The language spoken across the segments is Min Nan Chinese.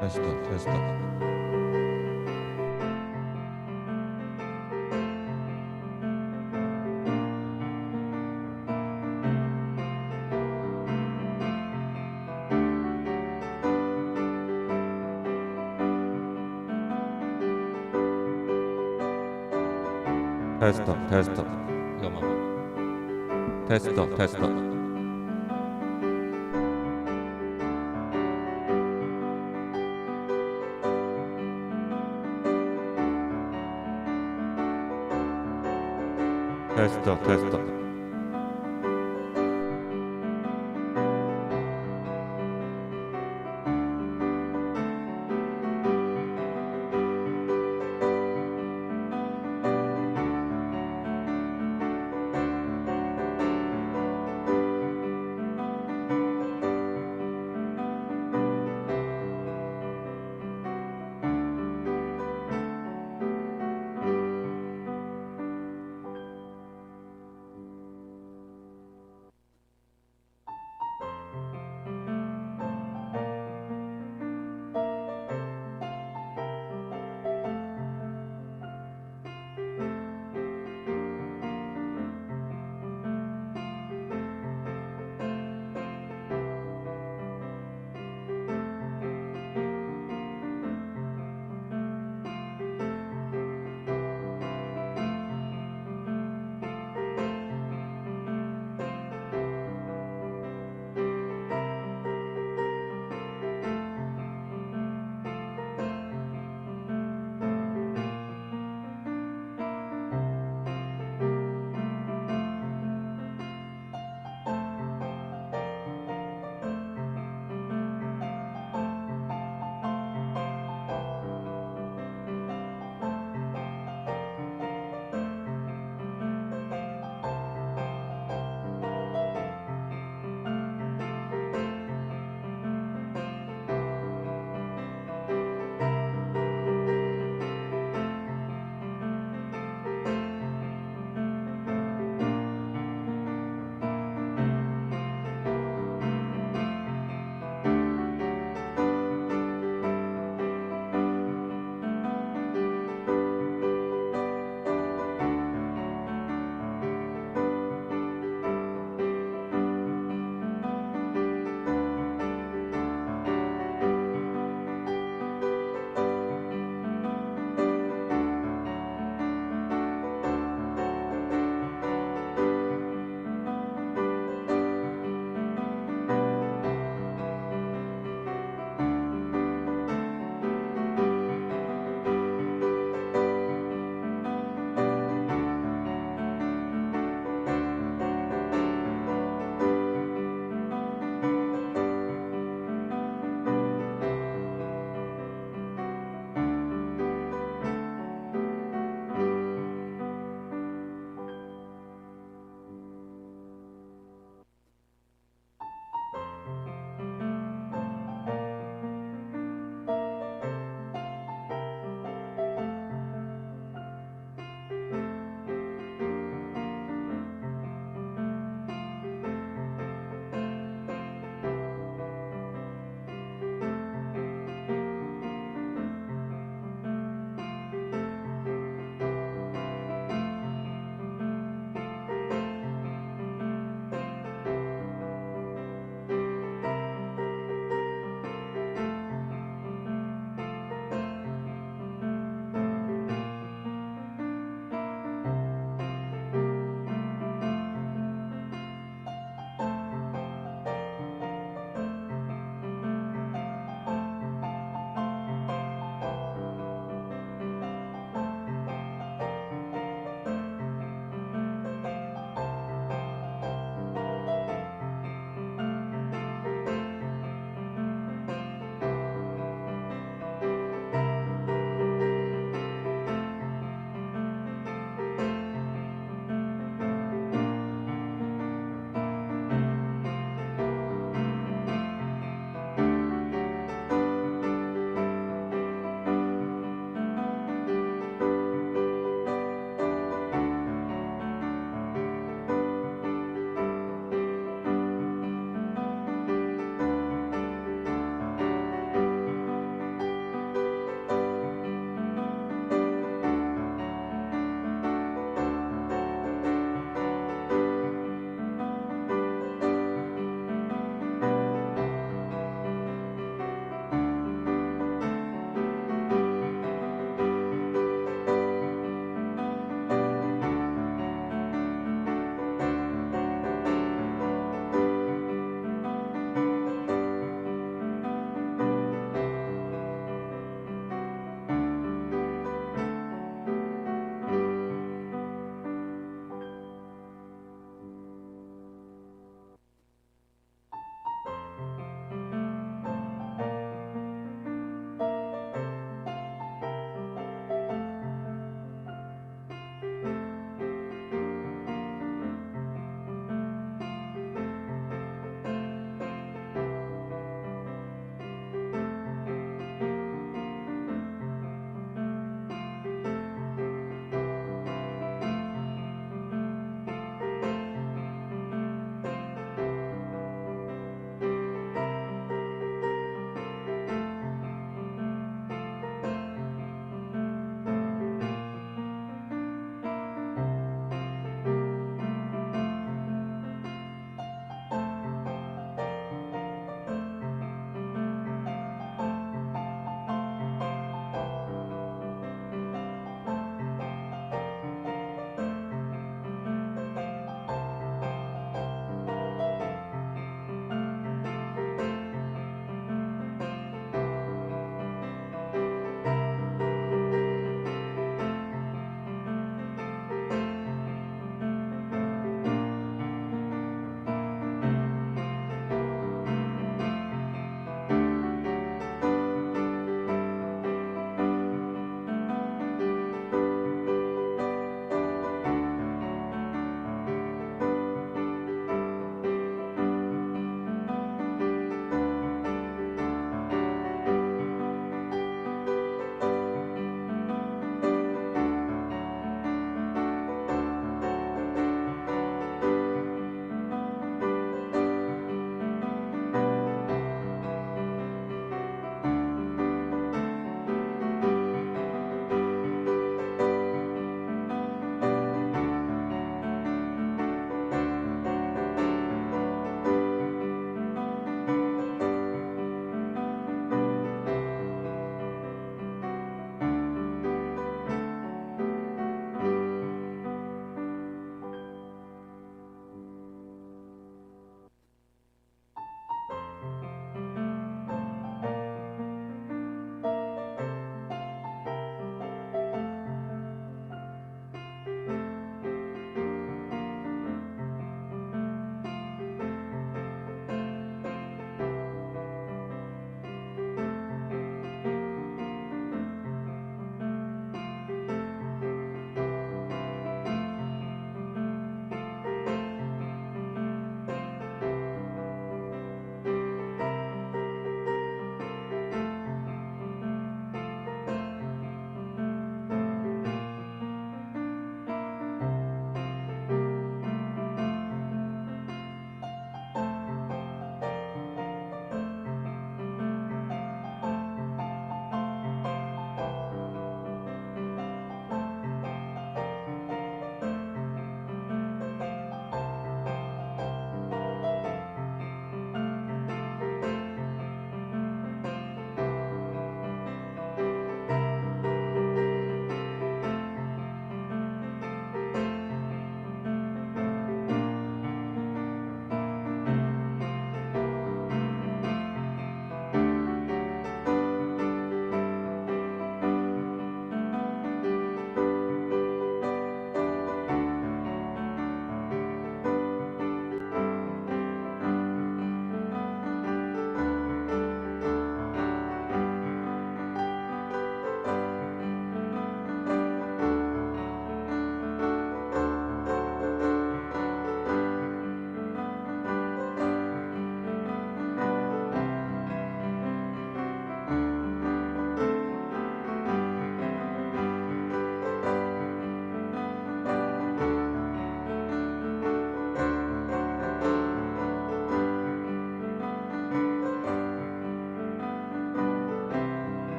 テストテスト。テストテスト有嗎？テストテスト。テストテスト。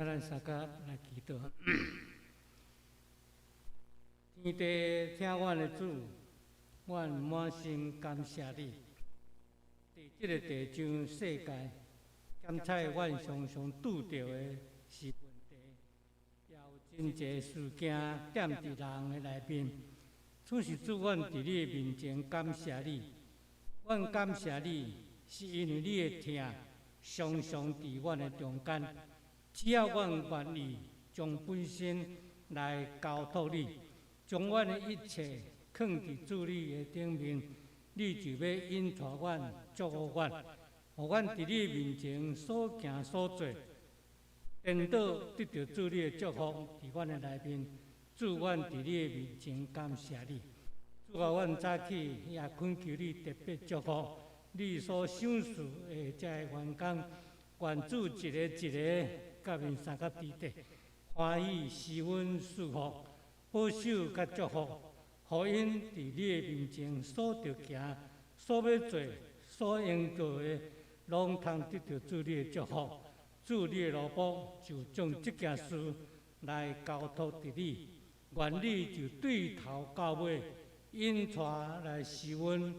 咱相佮來祈禱。天父疼阮的主，阮滿心感謝你。佇這個地上世界，檢採阮常常拄著的是問題，也有真濟事件踮佇人的內面。此時主，阮佇你的面前感謝你。阮感謝你，是因為你的疼常常佇阮的中間。只要阮願意將本身來交託你，將阮的一切囥佇主你的頂面，你就欲引帶阮、祝福阮，予阮佇你面前所行所做，顛倒得著主你的祝福佇阮的內面。主，阮佇你的面前感謝你。主啊，阮早起也懇求你特別祝福你所賞賜的這个員工，願主一個一个佮面相佮弟弟，歡喜施恩賜福，保守佮祝福，予𪜶佇你的面前所著行、所欲做、所應做的，攏通得著主你的祝福。主你的奴僕就將這件事來交託佇你，願你就對頭到尾引帶來施恩、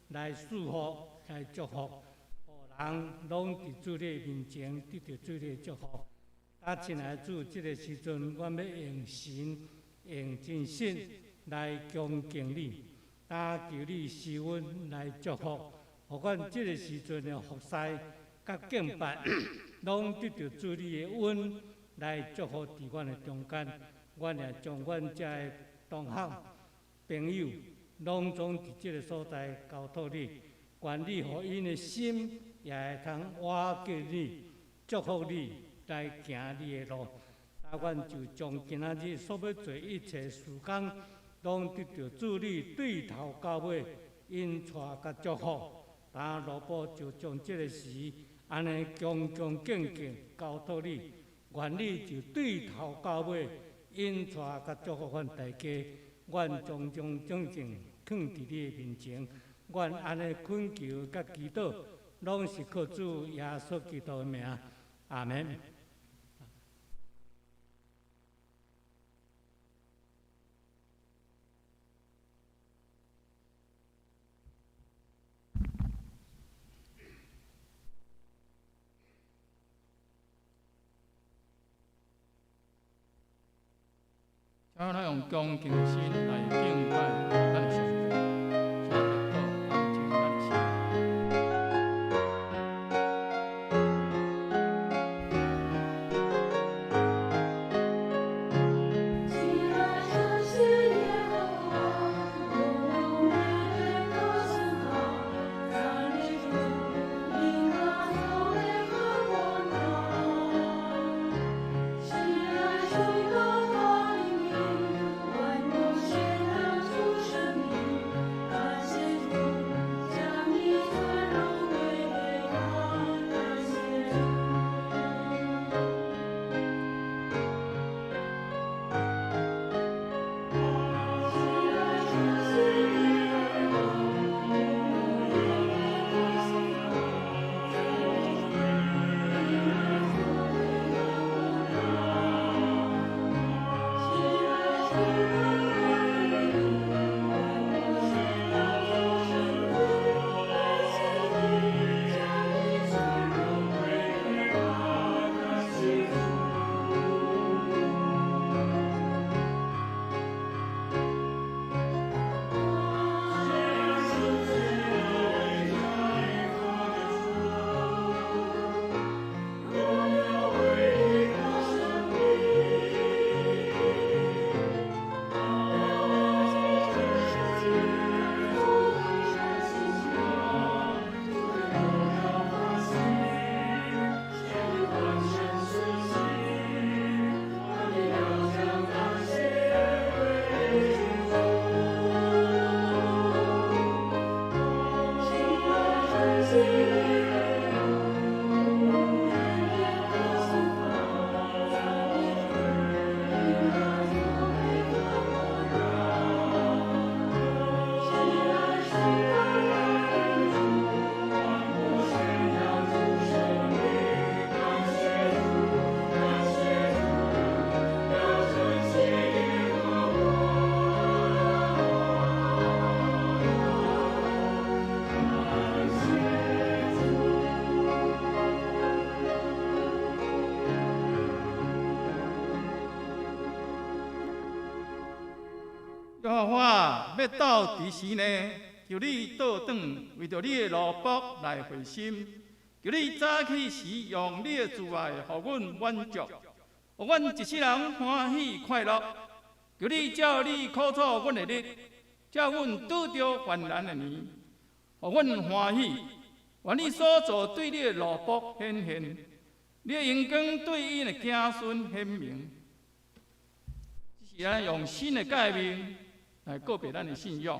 來賜福、來祝福，予人攏佇主你的面前得著主你的祝福。啊，親愛的主，這个時陣，阮欲用神、用真實來恭敬你，啊，求你施恩來祝福，予阮這个時陣的服侍佮敬拜，攏得著主你的恩來祝福佇阮的中間。阮也將阮遮的同學朋友，攏總佇這个所在交託你，願你予𪜶的心也會通倚近你，祝福你，來行你的路。啊，阮就將今仔日所欲做一切事工，攏得著主你對頭到尾引帶佮祝福。啊，奴僕就將這个時按呢恭恭敬敬交託你，願你就對頭到尾引帶佮祝福阮大家。阮將將恭敬囥佇你的面前，阮按呢懇求佮祈禱，攏是靠主耶穌基督的名，阿門。請咱用恭敬的心來敬拜咱的上帝，請默禱安靜咱的心。起來感謝耶和華，用樂歌頌他，讚美主，因他作為和廣大。起來宣告他的名，萬國宣揚主聖名。欲到佇時呢？求你倒轉，為著你的奴僕來回心。求你早起時用你的慈愛，予阮滿足，予阮一世人歡喜快樂。求你照你苦楚阮的日，照阮拄著患難的年，予阮歡喜。願你所造對你的奴僕顯現，你的榮光對𪜶的子孫顯明。這是咱用新的誡命來告白咱的信仰。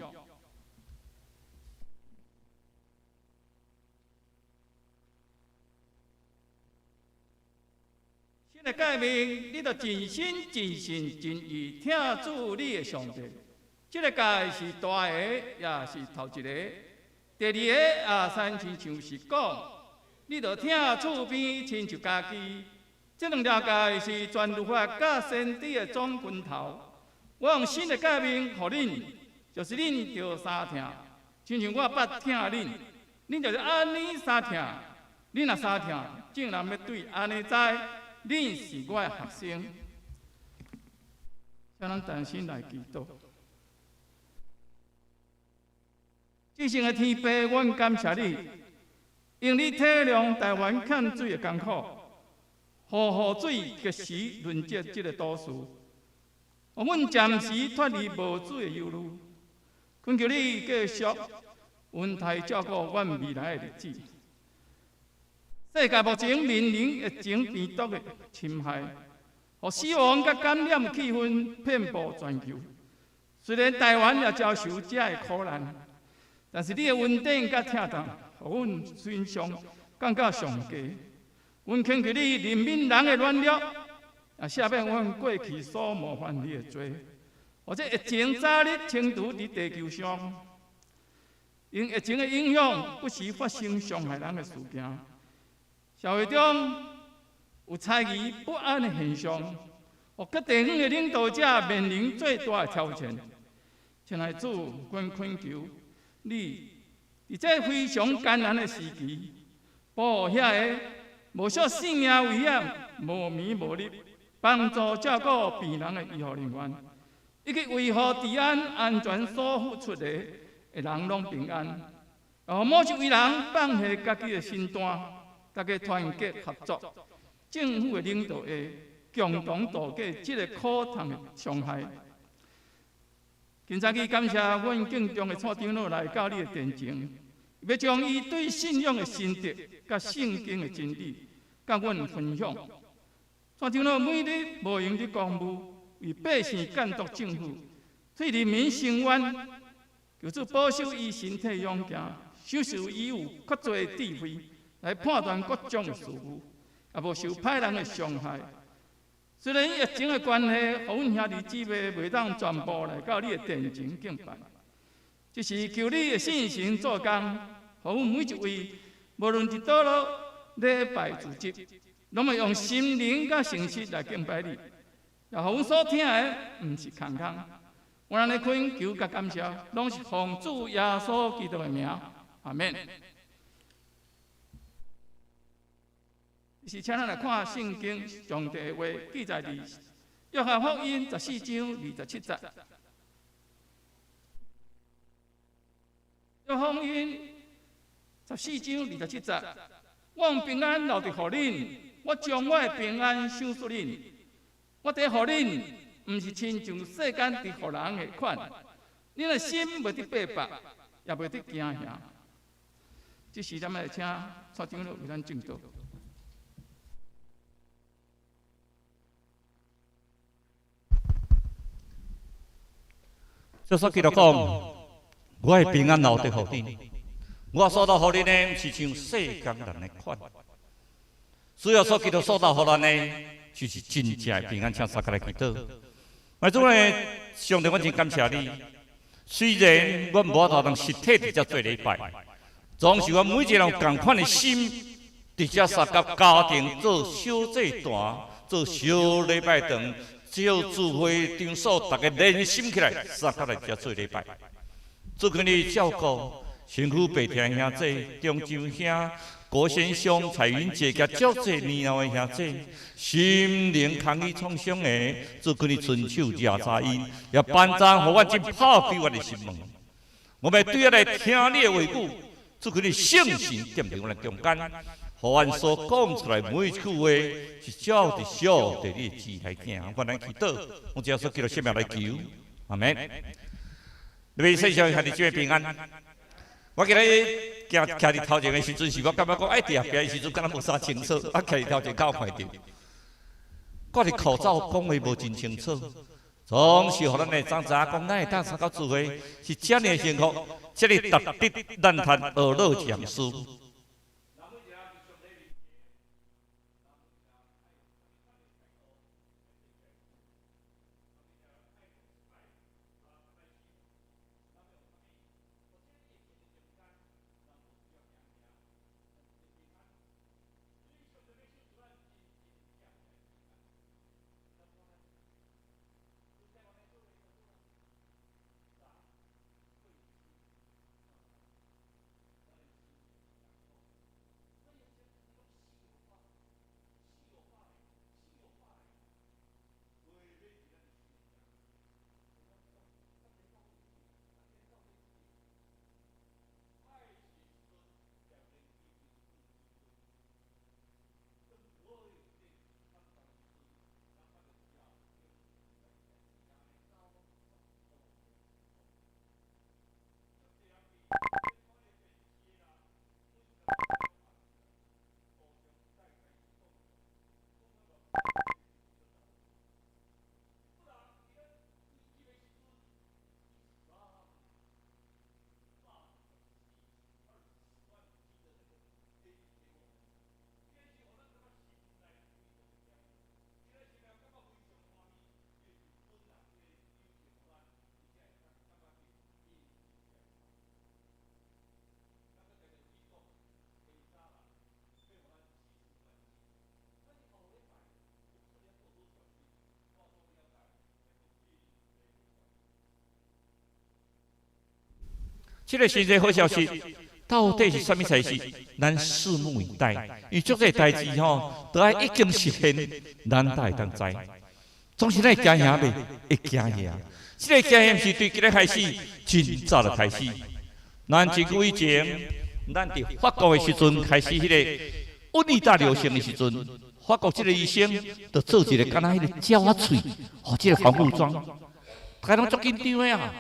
新的誡命，你著盡心、盡性、盡意疼主你的上帝。這个誡是大个，也是頭一个。第二个也親像是講，你著疼厝邊親像家己。這兩條誡是全律法佮先知的總根頭。我用新的誡命予恁，就是恁著相疼，親像我捌疼恁，恁就是按呢相疼。恁若相疼，眾人欲對按呢知，恁是我的學生。請咱同心來祈禱。至聖的天父，阮感謝你，用你體諒台灣欠水的艱苦，予雨水及時潤澤這个都市，予阮暫時脫離無水的憂慮。懇求你繼續恩待照顧阮未來的日子。世界目前面臨疫情病毒的侵害，予死亡佮感染氣氛遍布全球。雖然台灣也遭受這的苦難，但是你的恩典佮疼痛，予阮身上感覺上低。阮懇求你憐憫人的軟弱，也赦免阮過去所冒犯你的罪。予這疫情早日清除佇地球上。因疫情的影響，不時發生傷害人的事件。社會中有猜疑不安的現象，予各地方的領導者面臨最大的挑戰。親愛主，阮懇求你，佇這非常艱難的時期，保護遐个無受性命危險、無眠無日，幫助照顧病人的醫護人員，以及維護治安安全所付出的的人攏平安。予每一位人放下家己的身段，大家團結合作，政府的領導下，共同度過這个苦痛的傷害。今早起感謝阮敬重的蔡長老來到你的殿前，欲將伊對信仰的心得佮聖經的真理，佮阮分享。蔡長老每日無閒佇公務，為百姓監督政府，替人民伸冤，求主保守伊身體勇健，賞賜伊有較濟智慧來判斷各種的事務，也無受歹人的傷害。雖然疫情的關係，予阮兄弟姊妹袂當全部來到你的殿前敬拜，只是求你的聖神做工，予阮每一位，無論佇佗落禮拜主日，攏會用心靈佮誠實來敬拜你，也予阮所聽的毋是空空。阮按呢懇求佮感謝，攏是奉主耶穌基督的名，阿們。是請咱來看聖經上帝的話記載佇約翰福音14章27節。約翰福音十四章二十七節，我用平安留佇予恁，我將我的平安賞賜恁。我佇予恁，毋是親像世間佇予人的款。恁的心袂得逼迫，也袂得驚嚇。這時，咱來請蔡長老為咱證道。耶穌基督講：我的平安留佇予恁，我所留予恁的，毋是像世間人的款。主耶穌基督所留予咱的，就是真正的平安。請大家來祈禱。主呢，上帝，我真感謝你。雖然阮無法度通實體佇遮做禮拜，總是阮每一個人有仝款的心，佇遮相佮家庭做小祭壇，做小禮拜堂。只有聚會場所，逐家連心起來，相佮來遮做禮拜。主求你照顧，辛苦白天兄弟、中州兄、郭先生、蔡云姐佮足濟年老的兄弟，心靈空虛創傷的，主求你伸手遮查𪜶，也幫贊予阮這拋開阮的心門。我們對來聽你的話語，主求你聖神踮佇阮的中間，予阮所講出來每一句話，是照著上帝你的旨來行。阮來祈禱，奉耶穌基督聖名來求，阿門。你們線上兄弟姊妹平安。我今日行徛佇頭前的時陣，是我感覺講，哎，佇後壁的時陣，敢若無啥清楚。啊，徛佇頭前較有看著，掛佇口罩講話無真清楚，總是予咱會當知影講，咱會當參加聚會是遮爾幸福，遮爾值得咱通學樂講師。這個實際好消息到底是啥物才是？咱拭目以待。因為足濟代誌吼，都愛已經實現，咱才會當知。總是咱會驚嚇袂？會驚嚇。這個驚嚇是對今日開始，真早就開始。咱真久以前，咱佇法國的時陣開始，彼個瘟疫大流行的時陣，法國這個醫生就做一個敢若彼個鳥仔喙，吼，這個防護裝，大家攏足緊張的啊！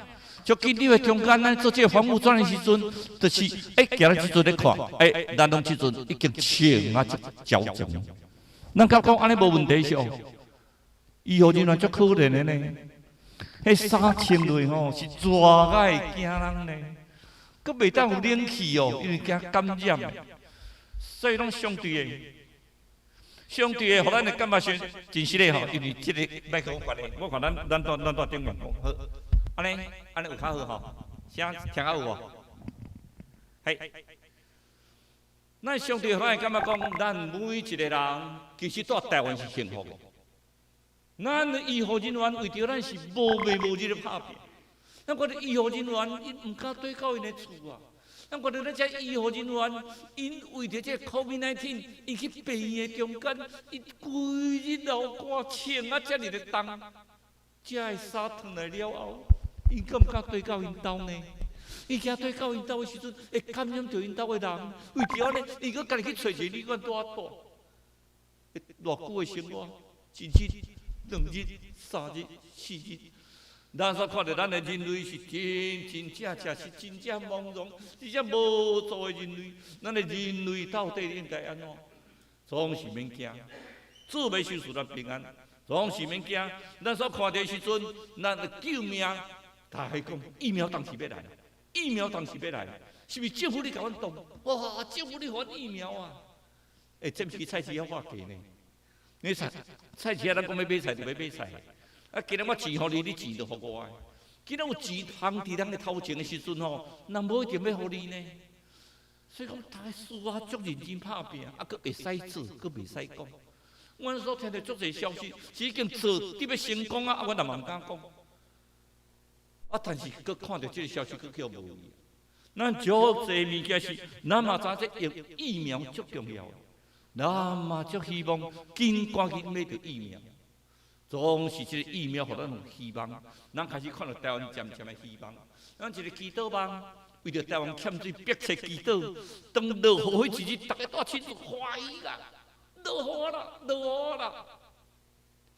足緊張的中間，咱做這個防護裝的時陣，就是行咧這陣咧看，咱攏這陣已經穿啊足焦重。咱敢講按呢無問題是哦？醫護人員足可憐的呢，彼衫穿落吼是熱甲會驚人呢，閣袂當有冷氣哦，因為驚感染。所以攏相對的，相對的，予咱的感覺是真實的吼，因為這個麥克風關係，我看咱咱蹛咱蹛頂面講好。按呢，按呢有較好吼，聲聽較有無？嘿，咱相對，咱會感覺講，咱每一個人其實蹛台灣是幸福的。咱的醫護人員為著咱是無暝無日咧拍拚，咱覺得醫護人員𪜶毋敢綴到𪜶的厝啊。咱覺得咱這醫護人員，𪜶為著這個 COVID-19，𪜶去病院的中間，𪜶規日流汗穿啊遮爾的重，這个衫脫來了後。𪜶敢毋敢綴到𪜶兜呢？𪜶驚綴到𪜶兜的時陣，會感染著𪜶兜的人。為著按呢，𪜶閣家己去揣一個旅館蹛仔蹛。偌久的生活，一日、兩日、三日、四日，咱所看著咱的人類是真真正正是真正懵懂、真正無助的人類。咱的人類到底應該按怎？總是免驚，主欲賞賜咱平安，總是免驚。咱所看著的時陣，咱的救命。大家講疫苗當時欲來，疫苗當時欲來，是毋是政府咧共阮擋？哇！政府咧予阮疫苗啊！欸，這毋是去菜市遐喊價呢？你菜菜市仔，咱講欲買菜就欲買菜。啊，今日我錢予你，你錢就予我的。今日有錢通佇人的頭前的時陣吼，人無一定欲予你呢。所以講，大家輸啊，足認真拍拚，啊，閣會使做，閣袂使講。阮所聽著足濟消息，是已經做得欲成功啊，啊，阮也嘛毋敢講。啊！但是閣看著這個消息，閣叫無去。咱足濟物件是，咱嘛知這疫苗足重要，咱嘛足希望緊趕緊買著疫苗。總是這個疫苗予咱有希望，咱開始看著台灣漸漸的希望。咱一個祈禱網，為著台灣欠水迫切祈禱。當落雨彼一日，逐家帶親屬歡喜啦，落雨啦，落雨啦。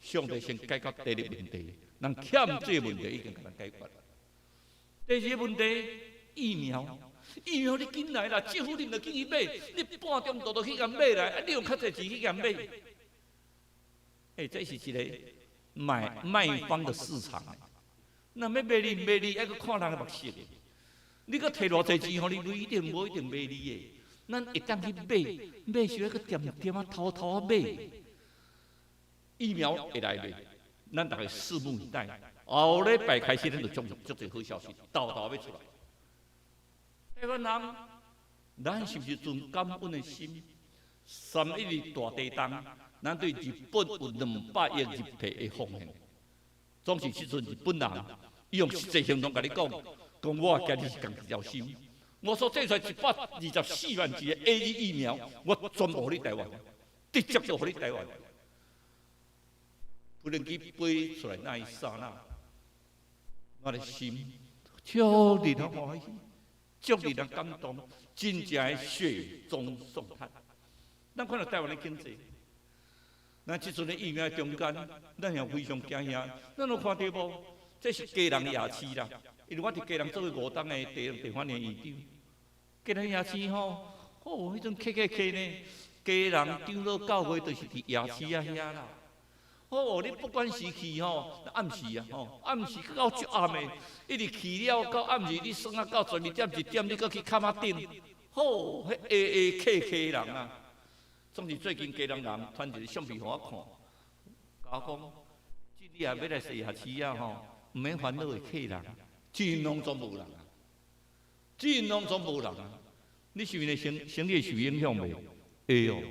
上帝先解決第一個問題，咱欠水的問題已經共咱解決。第二個問題，疫苗，疫苗你緊來啦，政府你毋著緊去買，你半中途就去共買來，啊，你用較濟錢去共買。欸，這是一個買賣方的市場。若欲賣你賣你，愛閣看人的目色。你閣提偌濟錢，予你買，一定無一定賣你的。咱會當去買，買時愛閣恬恬仔偷偷仔買。疫苗會來袂？咱逐家拭目以待。後禮拜開始，咱就足足濟好消息，沓沓欲出來。台灣人，咱是毋是存感恩的心？3.11大地震，咱對日本有200億日幣的奉獻。總是這陣日本人，伊用實際行動共你講，講我今日是仝一條心。我所製出來124萬劑的 AZ 疫苗，我全部予你台灣，直接就予你台灣。無人機飛出來那一剎那，我的心足令人歡喜，足令人感動，真正的雪中送炭。咱看著台灣的經濟，咱這陣的疫苗中間，咱也非常驚嚇。咱有看著無？這是基隆夜市啦，因為我佇基隆做過五冬的地方的院長。基隆夜市吼，哦，彼陣客客客呢，基隆長老教會就是佇夜市仔遐啦。哦，你不管是去吼，暗時啊吼，暗時到足暗的，一直去了到暗時，你算啊到12點1點，你閣去崁仔頂，好，彼下下客客人啊。總是最近基隆人傳一個相片予我看，共我講，這你若欲來踅夜市仔吼，毋免煩惱的客人，真攏總無人啊，真攏總無人啊。你是毋是生意受影響袂？會哦。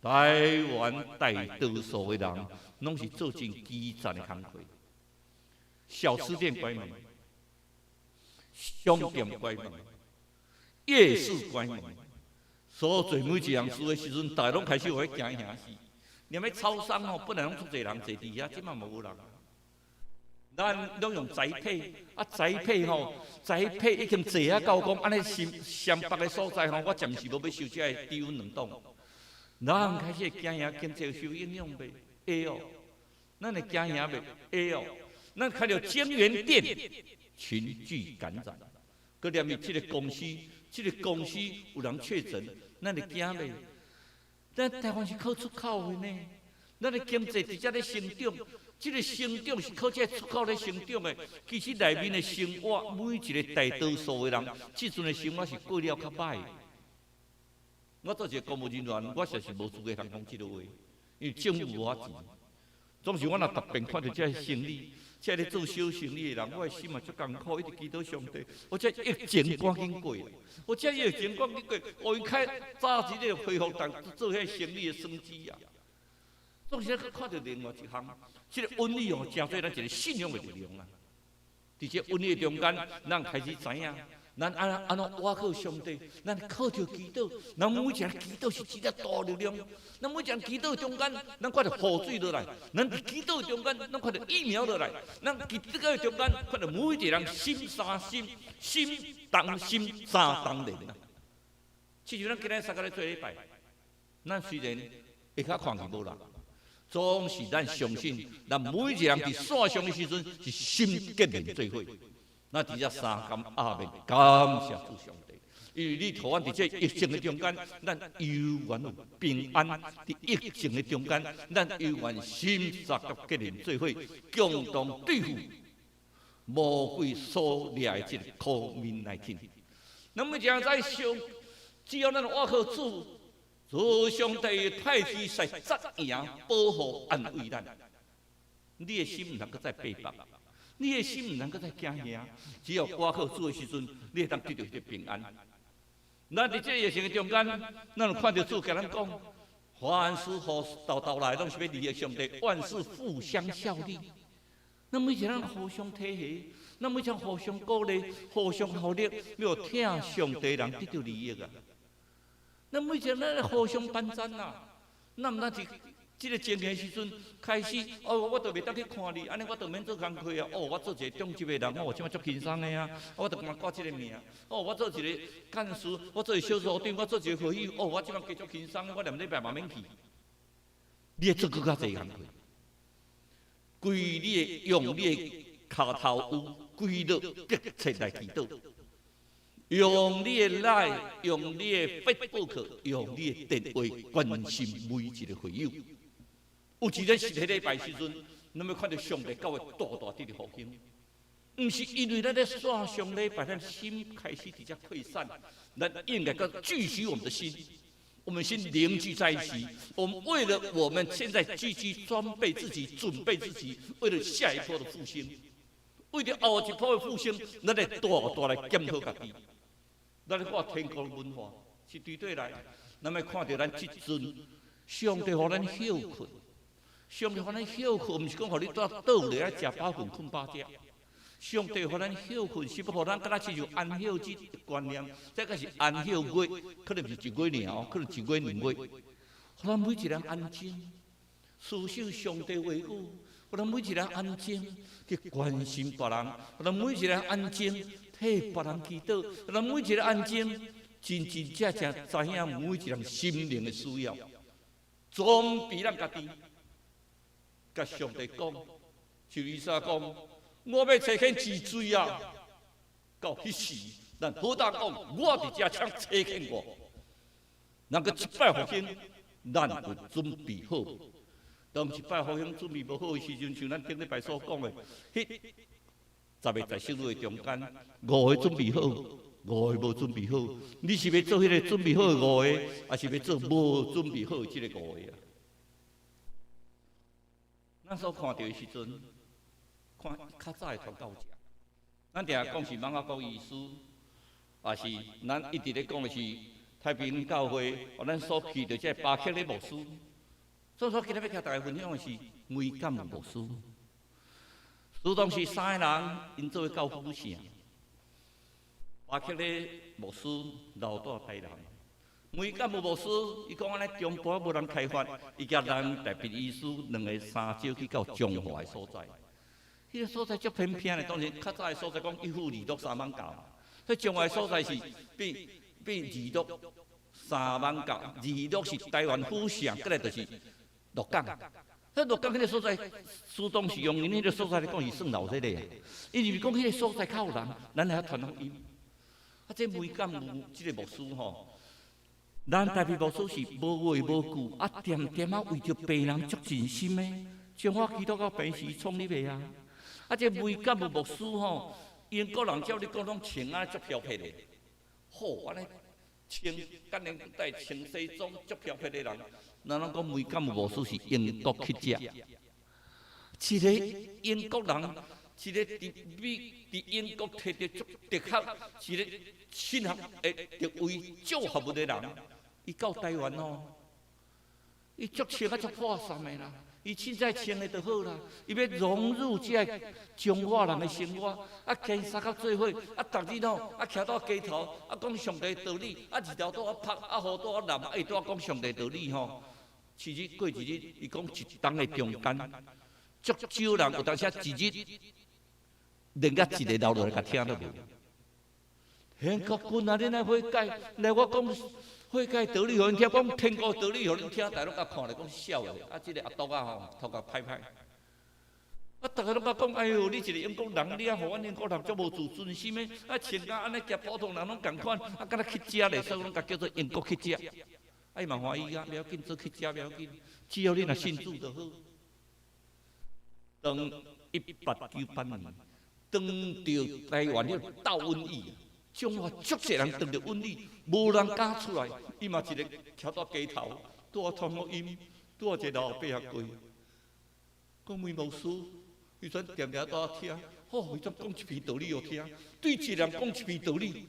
台灣大多數的人，攏是做真基層的工課，小吃店關門，商店關門，夜市關門，所以做每一項事的時陣，逐家攏開始有咧驚嚇死。連咧超商吼，本來攏足濟人坐佇遐，這馬無人。咱攏用載體，啊載體吼，載體已經坐啊到講，按呢新雙北的所在吼，我暫時無欲收這个低溫冷凍。人開始會驚嚇經濟受影響袂？會哦。咱會驚嚇袂？會哦。咱看著京元電群聚感染，閣連伊這個公司，這個公司有人確診，咱會驚袂？咱台灣是靠出口的呢，咱的經濟直接咧成長，這個成長是靠這個出口咧成長的。其實內面的生活，每一個大多數的人，這陣的生活是過了較歹。我做一個公務人員，我實是無資格通講這個話，因為政府無偌錢。總是我若特別看著這個生意，這咧做小生意的人，我的心嘛足艱苦，一直祈禱上帝。我這疫情趕緊過，我這疫情趕緊過，予𪜶較早一日恢復做彼生意的生機啊！總是閣看著另外一項，這個瘟疫哦，成做咱一個信仰的力量啊！佇這瘟疫中間，咱開始知影。咱按怎倚靠上帝，咱靠著祈禱，咱每一個祈禱是真正大力量。咱每一個祈禱中間，咱看著雨水落來；咱佇祈禱中間，咱看著疫苗落來；咱佇這個中間，看著每一個人心相心，心同心相同連啊！親像咱今日三工咧做禮拜，咱雖然下跤看去無人，總是咱相信，咱每一個人佇線上的時陣是心結連做伙。咱佇遮三工阿們，感謝主上帝，因為你予阮佇這疫情的中間，咱猶原有平安；佇疫情的中間，咱猶原心相結連做伙，共同對付魔鬼所掠的這個 COVID-19。咱每一個人在想，只要咱倚靠主，主上帝派天使扎營保護安慰咱，你的心毋通閣再爬北。你的心毋通閣再驚嚇，只要倚靠主的時陣，你會當得著彼個平安。咱佇這個疫情的中間，咱有看著主共咱講，凡事予沓沓來，攏是欲利益上帝，萬事互相效力。咱每一個人互相體恤，咱每一互相鼓勵、互相效力，欲疼上帝人得著利益啊！咱每一個咱互相幫贊啊！咱毋通是這个情形時陣開始，哦，我就袂當去看你，按呢我就免做工課啊！哦，我做一個中職的人，我這擺足輕鬆的啊！我就敢掛這个名。哦，我做一個幹事，我做一個小組長，我做一個會議，哦，我這擺加足輕鬆的，我連禮拜嘛免去。你會做閣較濟工課，規你的用你的跤頭趺，規落迫切來祈禱，用你的 LINE，用你的 Facebook，用你的電話關心每一個會友。有一個是彼禮拜時陣，咱欲看著上帝教會大大得著復興，毋是因為咱咧線上禮拜，咱心開始佇遮潰散，咱應該閣聚集我們的心，我們心凝聚在一起。我們為了我們現在積極裝備自己，準備自己，為了下一波的復興，為了後一波的復興，咱來大大來檢討家己。咱咧看天國文化是對對來，咱欲看著咱這陣上帝予咱歇睏。上帝予咱歇睏，毋是講予你倒落來食飽飯、睏飽食。上帝予咱歇睏，是欲予咱敢若親像安息日的觀念，這個是安息月，可能毋是一月爾哦，可能一月兩月。予咱每一個人安靜，思想上帝話語，予咱每一個人安靜去關心別人，予咱每一個人安靜替別人祈禱，予咱每一個人安靜，真真正正知影每一個人心靈的需要，總比咱家己。共上帝講，像以賽亞講，我欲差遣治罪啊！到彼時，咱好膽講，我佇遮請差遣我。人閣一擺復興，咱有準備好。當一擺復興準備無好的時陣，像咱頂禮拜所講的，彼十个在室女的中間，五个準備好，五个無準備好。你是欲做彼個準備好的五个，抑是欲做無準備好的這个五个啊？咱所看著的時陣，看較早的傳教者，咱定定講是瑪雅國醫師，也是咱一直咧講的是太平洋教會，咱所去著這个巴克禮牧師。所以說今日欲共大家分享的是梅敢牧師。書當時三个人，𪜶做伙到府城。巴克禮牧師留蹛台南。梅敢牧師，伊講按呢中部無人開發，伊共咱特別醫師兩个三招去到彰化的所在。彼个所在足偏僻的，當時較早的所在講一府二鹿三艋舺，所以彰化的所在是比二鹿三艋舺，二鹿是台灣府城，過來就是鹿港。彼鹿港彼个所在，書當時用𪜶彼个所在來講是算鬧熱的啊。伊就是講彼个所在較有人，咱來傳福音。啊，這梅敢牧這个牧師吼。咱台北牧師是無話無句，啊，恬恬啊為著病人足盡心的，彰化基督教病是創立的啊。啊，這梅敢牧師吼，英國人照你講攏穿啊足飄撇的，好按呢穿，敢連帶穿西裝足飄撇的人，咱攏講梅敢牧師是英國乞食，一个英國人，一个佇美佇英國摕著足哲學，一個神學的地位足學問的人。伊到台灣哦，伊足穿啊足破衫的啦，伊凊彩穿的就好啦。伊欲融入這个彰化人的生活，啊，牽相佮做伙，啊，逐日吼，啊，徛到街頭，啊，講上帝道理，啊，日頭拄仔曝，啊，雨拄仔淋，啊，伊拄仔講上帝道理吼。其實過一日，伊講一冬的中間，足少人有當時一日連佮一個留落來共聽都無。韓國軍啊，恁來悔改，來我講。悔改道理予𪜶聽，講天國道理予恁聽，大家攏共看咧，講痟的。啊，這个阿篤仔吼，頭殼歹歹。啊，逐个攏共講，哎喲，你一个英國人，你啊，予阮英國人足無自尊心的。啊，穿甲按呢夾普通人攏仝款，啊，敢若乞食咧，所以攏共叫做英國乞食。啊，伊嘛歡喜啊，袂要緊，做乞食袂要緊，只要你若信主就好。當1898年，當著台灣彼個大瘟疫。彰化足濟人當著瘟疫，無人敢出來。伊嘛一个徛佇街頭，拄仔傳福音，拄仔一個老伯仔過，講梅牧師，彼陣定定拄仔聽，吼，彼陣講一篇道理予聽，對一個人講一篇道理，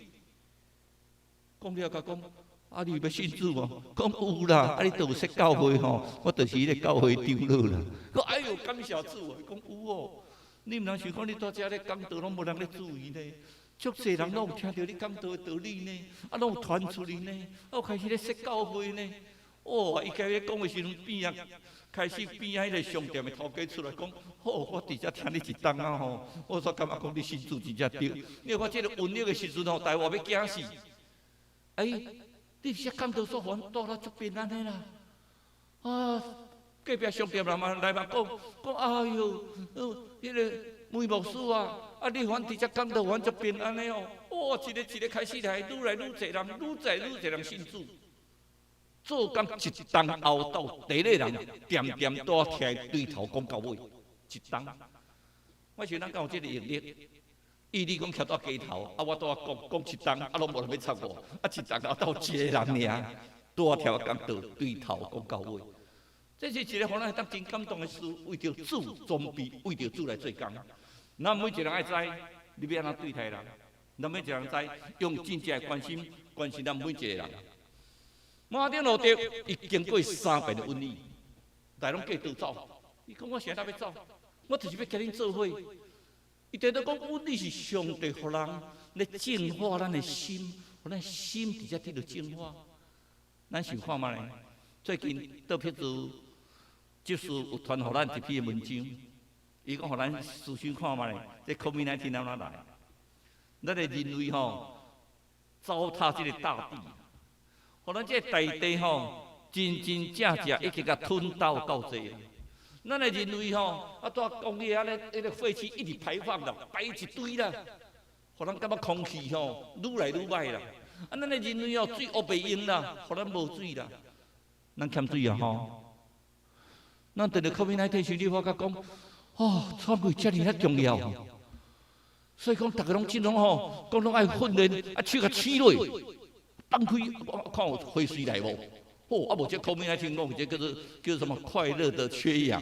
講了共講，啊，你有欲信主無？講有啦，啊，你都有說教會吼，我就是彼个教會長老啦。講哎喲，感謝主啊！講有哦，你毋通想講你蹛遮咧講道，攏無人咧注意呢。足濟人攏有聽著你講道的道理呢，啊，攏有傳出去呢，啊，有開始咧設教會呢。哦，伊家咧講的時陣，邊仔開始邊仔彼个商店的頭家出來講：好，我佇遮聽你一冬啊吼，我煞感覺講你信主真正對。你看這个瘟疫的時陣吼，台灣欲驚死。欸，你這講道煞予阮帶來足平安的啦。啊，隔壁商店人嘛來嘛講講，哎喲，彼个梅牧師啊，啊，你阮佇遮講道，阮足平安的哦。哇，一个一个開始來，愈來愈濟人，愈濟愈濟人信主。做工一冬後斗，第一个人恬恬蹛徛對頭講到尾，一冬。我想咱敢有這个能力？伊你講徛佇街頭，啊，我蹛講講一冬，啊，攏無人欲插我，啊，一冬後斗一個人爾，蹛徛講道對頭講到尾。這是一個予咱會當真感動的事，為著主裝備，為著主來做工。咱每一個人愛知，你欲按怎對待人？咱每一個人知，用真正的關心關心咱每一個人。馬丁路德伊經過三遍的瘟疫，大家攏計倒走。伊講我啥欲走？我就是欲共恁做伙。伊直直講瘟疫是上帝予人咧淨化咱的心，予咱心佇遮得著淨化。咱想看覓咧？最近杜碧如就是有傳予咱一篇文章，伊講予咱思想看覓咧？這 COVID-19 按怎來？咱的人類吼糟蹋這个大地。予咱這个大地吼，真真正正已經共吞到夠濟。咱的人類吼，啊，蹛工業按呢，彼个廢氣一直排放啦，排一堆啦，予咱感覺空氣吼愈來愈歹啦。啊，咱的人類哦，水烏白用啦，予咱無水啦。咱欠水啊吼！咱得著 COVID-19 時，你發覺講，哦，喘氣遮爾仔重要。所以講，逐个攏這種吼，講攏愛訓練，啊，手共試落，放開，我看有血水來無？哦，啊無這 COVID-19 講這叫做什麼快樂的缺氧？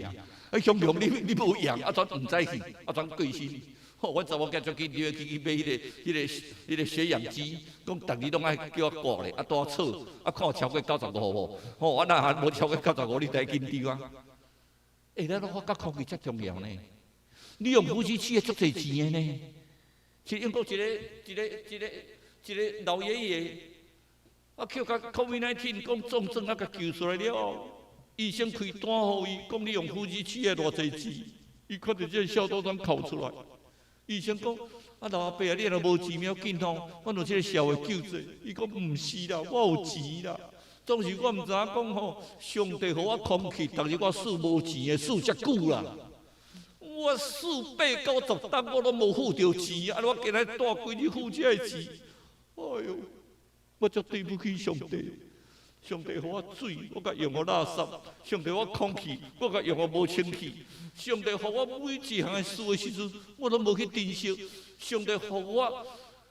啊，雄雄你無氧，啊怎毋知去？啊怎過身？吼，阮查某囝足緊張去買彼个血氧機，講逐日攏愛叫我掛咧，啊蹛測，啊看有超過95無？吼，啊若無超過九十五，你就愛緊張啊！欸，咱攏發覺空氣遮重要呢。你用呼吸器足濟錢的呢。是英國一個老爺爺，啊，去共 COVID-19 講重症啊，共救出來了。醫生開單予伊，講你用呼吸器愛偌濟錢，伊看著這個笑都想哭出來。醫生講：啊，老阿伯啊，你若無錢無要緊吼，阮有這個社會救濟。伊講毋是啦，我有錢啦。總是我毋知影講吼，上帝予我空氣，逐日我輸無錢的輸遮久啦。我輸八九十冬，我攏無付著錢，啊！我今日蹛幾日付這个錢，哎喲，我足對不起上帝。上帝予我水，我共用予垃圾；上帝予我空氣，我共用予無清氣；上帝予我每一項的事的時陣，我攏無去珍惜。上帝予我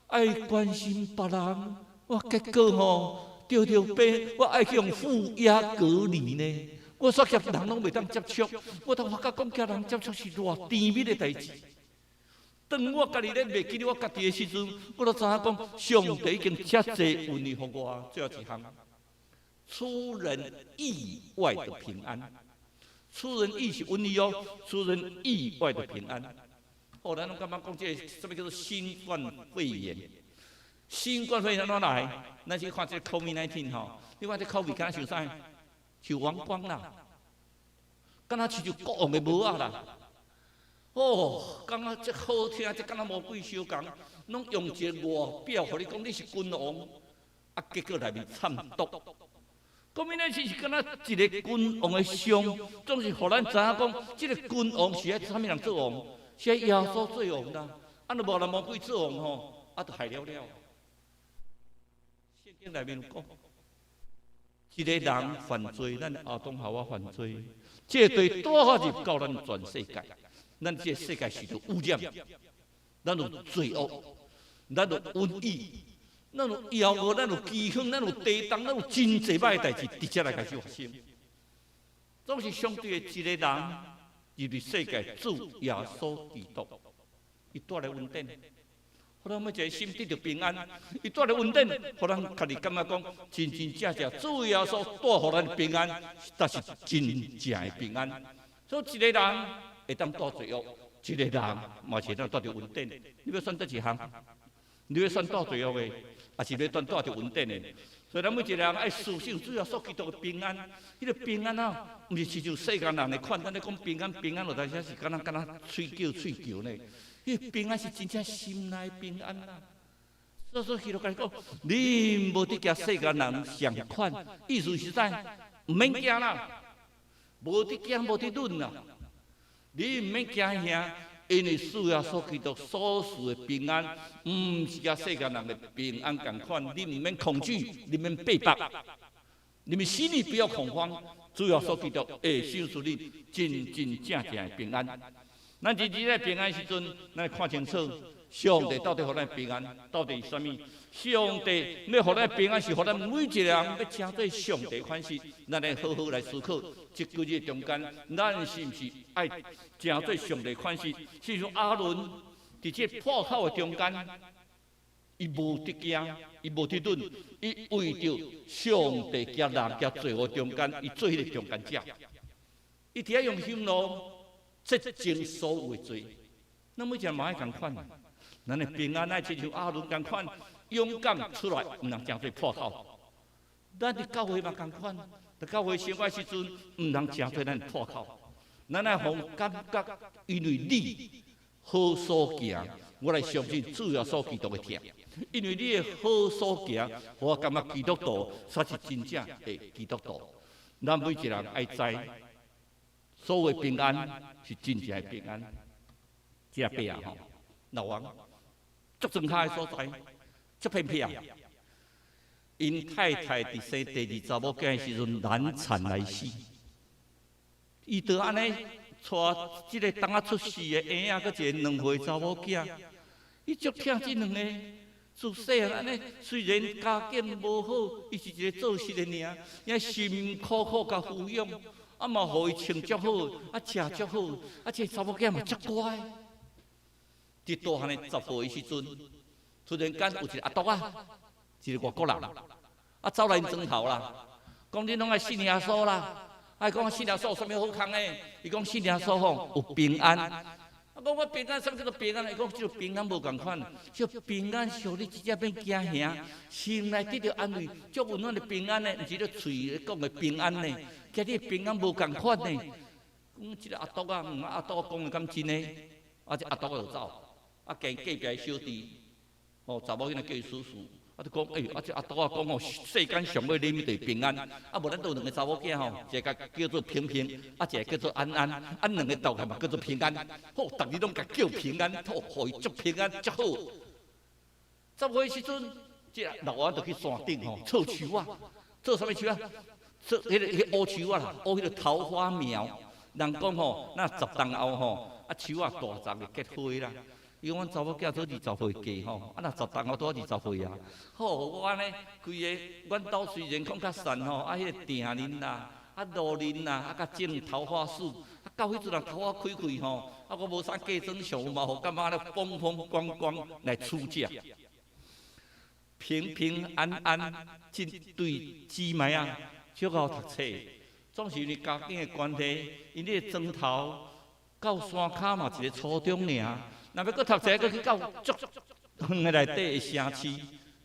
愛關心別人，我結果吼著病，我愛去予負壓隔離呢。我煞共人攏袂當接觸，我當發覺講共人接觸是偌甜蜜的代誌。當我家己咧袂記得我家己的時陣，我都知影講，上帝已經遮濟恩惠予我。最後一項，出人意外的平安。出人意是瘟疫哦，出人意外的平安。後來攏感覺講這个啥物叫做新冠肺炎？新冠肺炎按怎來？咱去看這个 COVID-19 吼，你看這 COVID 敢若像啥？像王冠啦，敢若親像國王的帽仔啦。哦，感覺這好聽，這敢若魔鬼相仝，攏用一个外表，予你講你是君王，啊，結果內面摻毒。COVID-19 是敢若一个君王的像，總是予咱知影講，這个君王是愛啥物人做王？是愛耶穌做王啦。啊，若無人魔鬼做王吼，啊，就害了了。聖經內面有講，一个人犯罪，咱亞當夏娃犯罪，這個罪帶入到咱全世界，咱這個世界受著污染，咱有罪惡，咱有瘟疫，咱有枵餓，咱有饑荒，咱有地動，咱有真濟歹的代誌，佇遮來開始發生。總是上帝的一個人入佇世界，主耶穌基督，伊帶來恩典，予咱每一個心得著平安。伊帶來恩典，予咱家己感覺講，真真正正主耶穌帶予咱平安，才是真正的平安。所以一個人會當帶罪惡，一个人嘛是咱蹛著恩典。你欲選佗一項？你欲選蹛罪惡的，抑是欲選蹛著恩典的？所以咱每一個人愛思想主耶穌基督的平安，彼個平安啊，毋是親像世間人的款。咱咧講平安平安，有當時是敢若敢若喙叫喙叫呢。彼個平安是真正心內平安啊！所以基督共你講，你無得驚世間人相款，意思是啥？毋免驚啦，無得驚，無得忍啦。你毋免驚嚇，因為主耶穌基督所賜的平安，毋是佮世間人的平安仝款。你毋免恐懼，你毋免逼迫，你們心裡不要恐慌。主耶穌基督會賞賜你真真正正的平安。咱真正咧平安時陣，咱看清楚，上帝到底予咱平安，到底是啥物？上帝欲予咱平安，是予咱每一個人欲成做上帝款式。咱來好好來思考，這幾日中間，咱是毋是愛成做上帝款式？是像亞倫佇這破口的中間，伊無得驚，伊無得忍，伊為著上帝佮人佮罪惡中間，伊做彼個中間者，伊佇遐用香爐潔淨所有的罪。咱每一個人嘛愛仝款，咱的平安愛親像亞倫仝款，勇敢出來，毋通成做破口。咱佇教會嘛仝款，佇教會生活時陣，毋通成做咱的破口。咱愛予感覺，因為你好所行，我來相信主耶穌基督的疼。因為你的好所行，我感覺基督徒才是真正的基督徒。咱每一個人愛知，所謂平安是真正的平安。這伯啊吼，老王，足莊跤的所在，足偏僻啊。𪜶太太佇生第二查某囝的時陣難產來死，伊就按呢帶這個當仔出世的嬰仔，閣一個2歲查某囝，伊足疼這兩個。自細漢按呢，雖然家境無好，伊是一個做事的爾，也辛苦苦共撫養，啊嘛予伊穿足好，啊食足好，啊這個查某囝嘛足乖。佇大漢的10歲的時陣，突然間有一個阿篤仔，一個外國人，啊走來𪜶莊頭啦，講恁攏愛信耶穌啦，啊伊講信耶穌有啥物好康的？伊講信耶穌吼有平安。啊講我平安，啥物叫做平安？伊講這個平安無仝款，這個平安是予你真正免驚嚇，心內得著安慰，足溫暖的平安呢，毋是你喙講的平安呢，佮你的平安無仝款呢。講這個阿篤仔，阿篤仔講的敢真的？啊這阿篤仔就走。啊，行隔壁的小弟，吼，查某囡仔叫伊叔叔，啊，就講，欸，啊，這阿篤仔講吼，世間上尾禮物就是平安，啊，無咱都有兩個查某囝吼，一個叫做平平，啊，一個叫做安安，啊，兩個鬥起來嘛叫做平安，好，逐日攏共叫平安，好，予伊足平安，足好。10歲時陣，這老王就去山頂吼，採樹仔，採啥物樹仔？採彼個烏樹仔啦，烏彼個桃花苗。人講吼，若十冬後吼，啊，樹仔大叢會結花啦。伊講阮查某囝做二十歲嫁吼，啊若十冬後拄好二十歲啊。好，我按呢規个，阮兜雖然講較散吼，啊彼個埕林啦，啊路林啦，啊佮種桃花樹，啊到彼陣啊桃花開開吼，啊我無啥嫁妝相嘛，予感覺咧風風光光來出嫁，平平安安，這對姊妹仔，足𠢕讀冊，總是因為家境的關係，𪜶咧個莊頭到山跤嘛一個初中爾。若欲閣讀冊，閣去到足遠的內底的城市，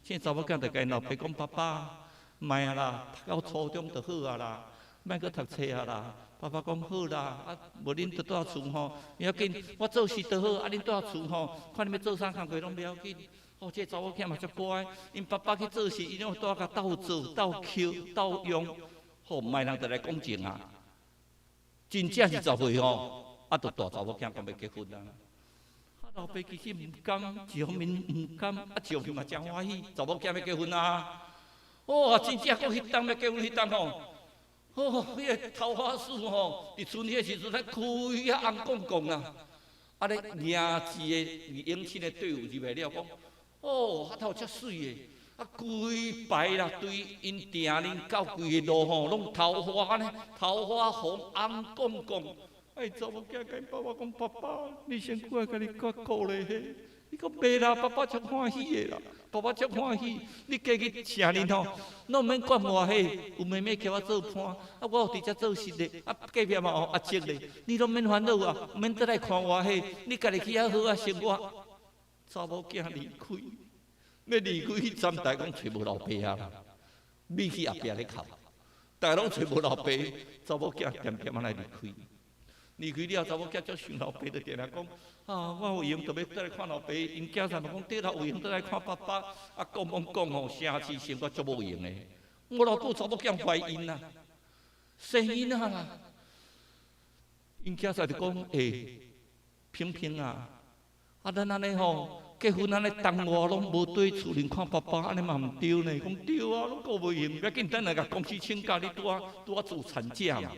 這查某囝就共𪜶老爸講：爸爸，莫啊啦，讀到初中就好啊啦，莫閣讀冊啊啦。爸爸講好啦，啊無恁就蹛厝吼，袂要緊，我做事就好，啊恁蹛厝吼，看恁欲做啥工課攏袂要緊。哦，這個查某囝嘛足乖，𪜶爸爸去做事，伊攏蹛共鬥做、鬥抾、鬥用，好，莫人就來講情啊。真正是10歲吼，啊，就大查某囝講欲結婚啊。老爸其實毋甘，一方面毋甘，啊，一方面嘛誠歡喜，查某囝欲結婚啊！哇，真正講彼冬欲結婚彼冬吼，哦，彼個桃花樹吼，佇春天的時陣咧開啊紅絳絳啊，啊咧迎一個迎親的隊伍入來了，講，哦，啊頭遮媠的，啊規排啦，對𪜶埕恁到規個路吼，攏桃花呢，桃花紅紅絳絳。哎，查某囝共𪜶爸爸講，爸爸，你身軀愛家己較顧咧，伊講袂啦，爸爸足歡喜的啦，爸爸足歡喜。你過去城裡吼，攏毋免管我彼，有妹妹共我做伴，啊，我有佇遮做實的，啊，隔壁嘛有阿叔咧，你攏免煩惱啊，毋免倒來看我彼，你家己去遐好好生活。查某囝離開，欲離開彼站，逐家講揣無老爸啊啦，米去後壁咧哭，逐家攏揣無老爸，查某囝恬恬仔來離開。離開了，查某囝足想老爸，就定定講：啊，我有閒就欲倒來看老爸。𪜶囝婿就講：對啦，有閒倒來看爸爸。啊，講講講吼，城市生活足無閒的。無偌久，查某囝懷孕啊，生囡仔啦。𪜶囝婿就講：欸，平平啊，啊，咱按呢吼，結婚按呢當外攏無綴厝裡看爸爸，按呢嘛毋對呢。講對啊，攏顧袂閒，欲緊，等下共公司請假，你拄仔拄仔做產假嘛。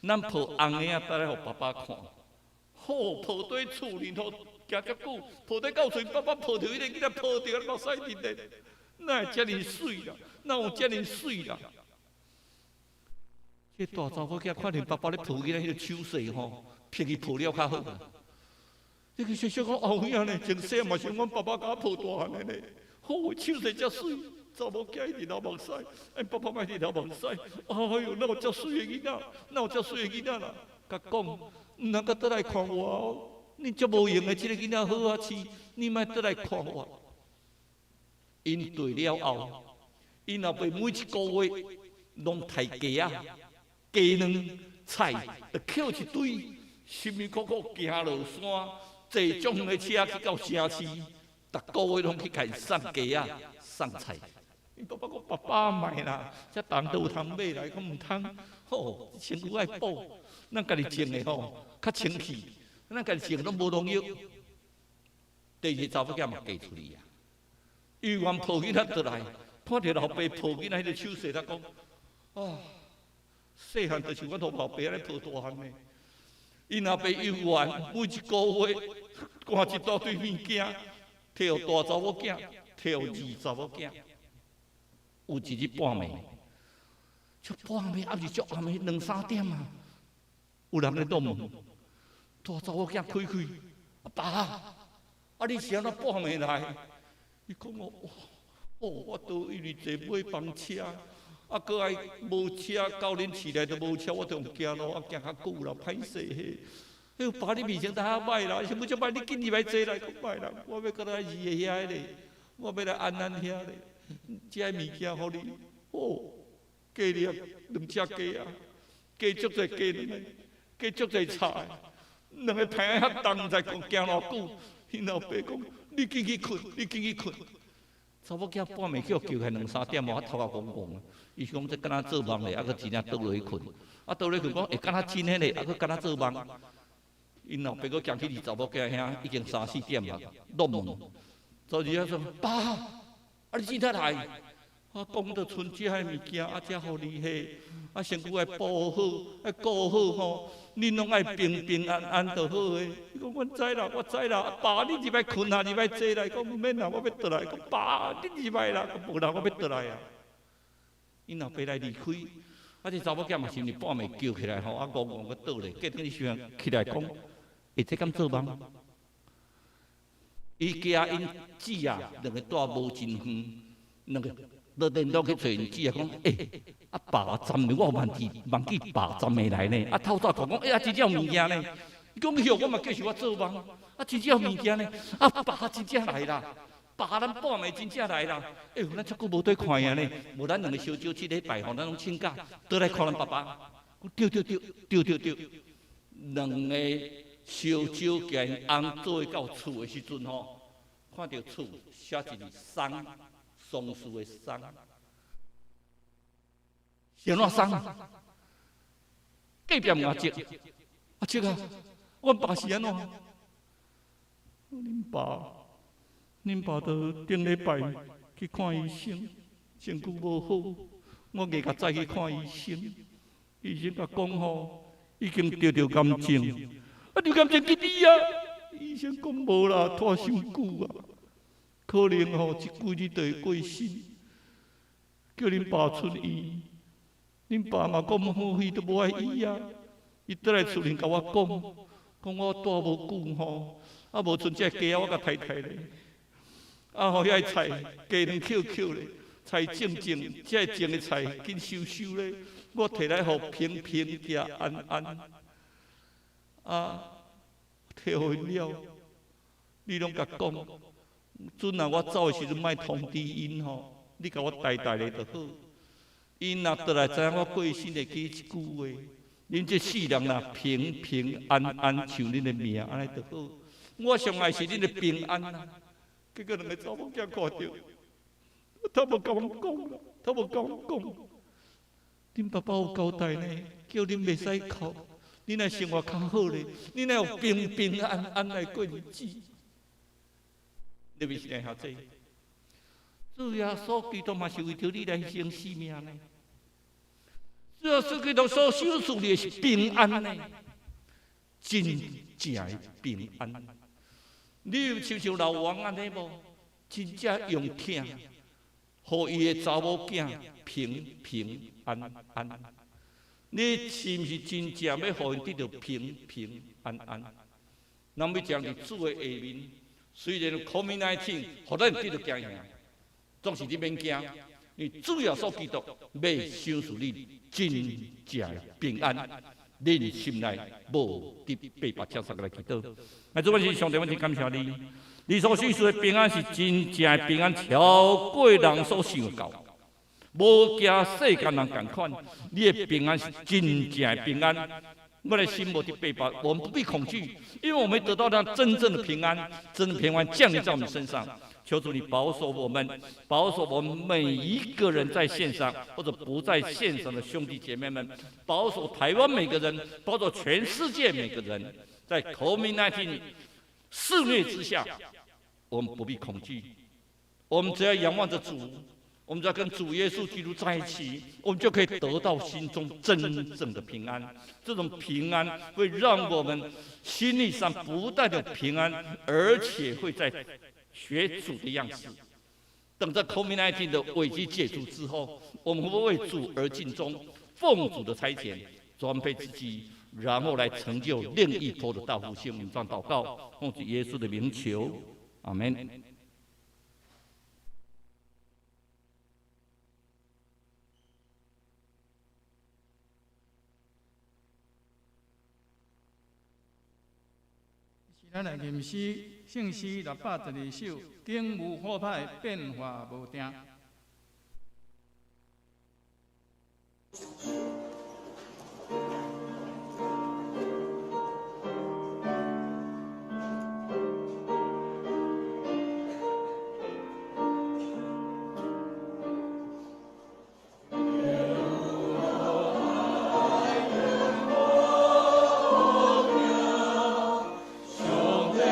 咱抱紅的仔，倒來予爸爸看。好，抱綴厝裡頭行遮久，抱綴到厝，爸爸抱著彼個囡仔，抱著目屎直咧，哪會遮爾媠啦？哪有遮爾媠啦？這大查某囝看見爸爸咧抱囡仔彼個手勢吼，偏去抱了較好。你去想想看，後影呢？從細嘛是阮爸爸共我抱大漢的呢。好，手勢遮媠。查某囝一直流目屎，哎，爸爸嘛一直流目屎。哎喲，哪有遮媠的囡仔？哪有遮媠的囡仔啦？共講，毋通閣倒來看我哦！你足無閒的，這個囡仔好好飼，你莫倒來看我。𪜶對了後，𪜶老爸每一個月攏刣雞仔、雞卵、菜，就抾一堆，辛辛苦苦行落山，坐足遠的車去到城市，逐個月攏去共𪜶送雞仔、送菜。𪜶爸爸講：爸爸莫啦，這逐人都有通買來，講毋通。吼，身軀愛補，咱家己種的吼較清氣，咱家己種攏無農藥。第二個查某囝嘛嫁出去啊，伊願抱囡仔倒來，看著老爸抱囡仔彼個手勢，他講：啊，細漢就是阮予老爸按呢抱大漢的。𪜶老爸猶原每一個月趕一大堆物件，提予大查某囝，提予二查某囝。有一日半暝，足半暝，猶是足暗暝，兩三點啊，有人咧敲門，大查某囝開開，阿爸，啊你是按怎半暝來？伊講哦，哦，我都因為坐尾班車，啊，閣愛無車到恁市內都無車，我就用行路，啊行較久啦，歹勢嘿。哎喲，爸，你面色較歹啦，啥物足歹？你緊入來坐來，講歹啦，我欲閣來二个遐咧，我欲來安安遐咧。這物件予你，哦，雞粒兩隻雞啊，雞足濟雞卵的，雞足濟菜，兩个棚仔遐重，毋知講行偌久。𪜶老爸講：你緊去睏，你緊去睏。查某囝半暝叫叫起來兩三點，我頭殼戇戇。伊是講這敢若做夢咧，啊閣真正倒落去睏。啊倒落去睏講會敢若真的咧，啊閣敢若做夢。𪜶老爸閣行去二查某囝遐，已經三四點啊，落門。昨日仔說爸。啊！你真正來？我講著賰這个物件，啊，才予你彼，啊，身軀愛補好，愛顧好吼，恁攏愛平平安安就好个。伊講阮知啦，我知啦。爸，你入來睏啊，入來坐來，講毋免啦，我欲倒來。講爸，你入來啦，講無啦，我欲倒來啊。𪜶老爸來離開，啊，這查某囝嘛是毋是半暝叫起來吼，啊，戇戇閣倒咧，隔天想起來講，欸，這敢做夢？伊驚𪜶姊啊，兩个蹛無真遠，兩个就聯絡去揣𪜶姊啊，講欸，啊爸昨暝我忘記忘記爸昨暝來呢，啊透早講講，欸啊真正有物件呢，伊講許我嘛叫是我做夢，啊真正有物件呢，啊爸真正來啦，爸咱半暝真正來啦，欸，咱遮久無綴看伊啊呢，無咱兩个小少這禮拜吼，咱攏請假，倒來看咱爸爸，對對對對對對，兩个小少共𪜶翁做伙到厝的時陣吼。看著厝寫一字喪，喪事的喪，是按怎喪？隔壁問阿叔，阿叔啊，阮爸是按怎？恁爸，恁爸著頂禮拜去看醫生，身軀無好，我硬共載去看醫生，醫生共講吼，已經得著癌症，啊，得癌症去醫啊！醫生講無啦，拖傷久啊，可能吼這幾日就會過身，叫恁爸出院，恁爸嘛講好，伊都無愛醫啊。伊倒來厝裡共我講，講我蹛無久吼，啊，無賰這雞仔，我共刣刣咧。啊，予遐菜雞卵抾抾咧，菜種種，這種的菜緊收收咧。我提來予平平平安安。啊，提予𪜶了，你攏共講，陣啊，我走的時陣莫通知𪜶吼，你共我代代咧就好。𪜶若倒來知影我過身，會記這句話。恁這世人若平平安安，像恁的名按呢就好。我上愛是恁的平安啊！結果兩个查某囝看著，他無共阮講啦，他無共阮講。恁爸爸有交代呢，叫恁袂使哭，恁愛生活較好咧，恁愛有平平安安來過日子。你毋是來遐濟？主耶穌基督嘛是為著你來犧牲性命呢。主耶穌基督所賞賜你的是平安呢，真正的平安。你有親像老王按呢無？真正用疼，予伊的查某囝平平安安。你是毋是真正欲予𪜶得著平平安安？咱欲站佇主的下面，雖然 COVID-19 予咱得著驚嚇，總是你免驚，因為主耶穌基督欲賞賜你真正的平安，恁心內無得白白請三個來祈禱。啊，主，阮是上帝，阮真感謝你，你所賞賜的平安是真正的平安，超過人所想的到，無驚世間人仝款。你的平安是真正的平安，我的心無得白白，我們不必恐懼，因為我們得到那真正的平安，真正平安降臨在我們身上。求主你保守我們，保守我們每一個人在線上或者不在線上的兄弟姐妹們，保守台灣每個人，保守全世界每個人，在 COVID-19 肆虐之下，我們不必恐懼，我們只要仰望着主，我們只要跟主耶穌基督在一起，我們就可以得到心中真正的平安。這種平安會讓我們心理上不但有平安，而且會在學主的樣式。等這 COVID-19 的危機解除之後，我們會為主而盡忠，奉主的差遣，裝備自己，然後來成就另一波的大復興。我們這樣禱告，奉主耶穌的名求，阿門。咱來吟詩，聖詩612首，景有好歹變化無定。上帝的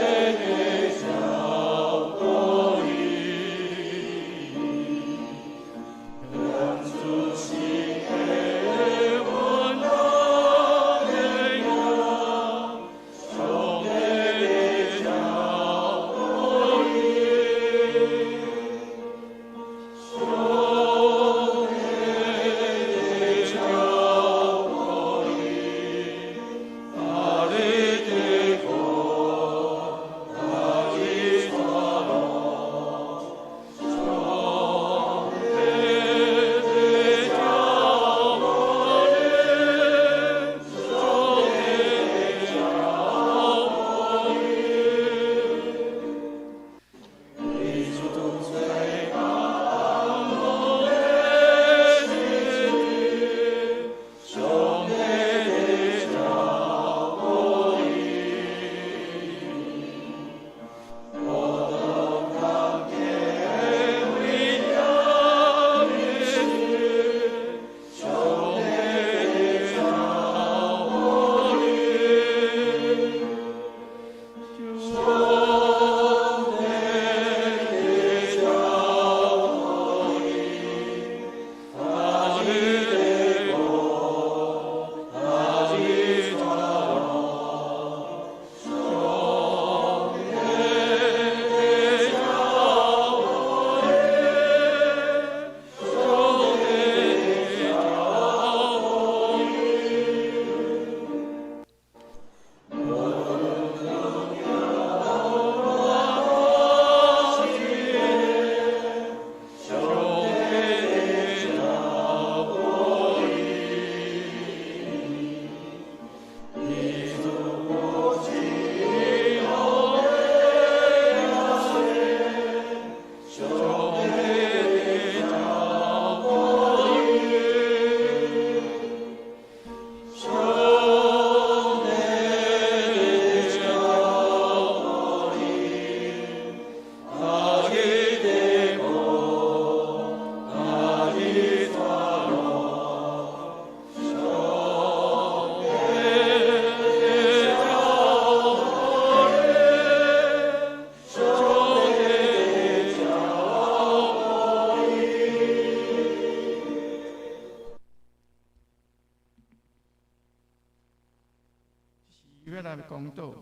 欲来公道，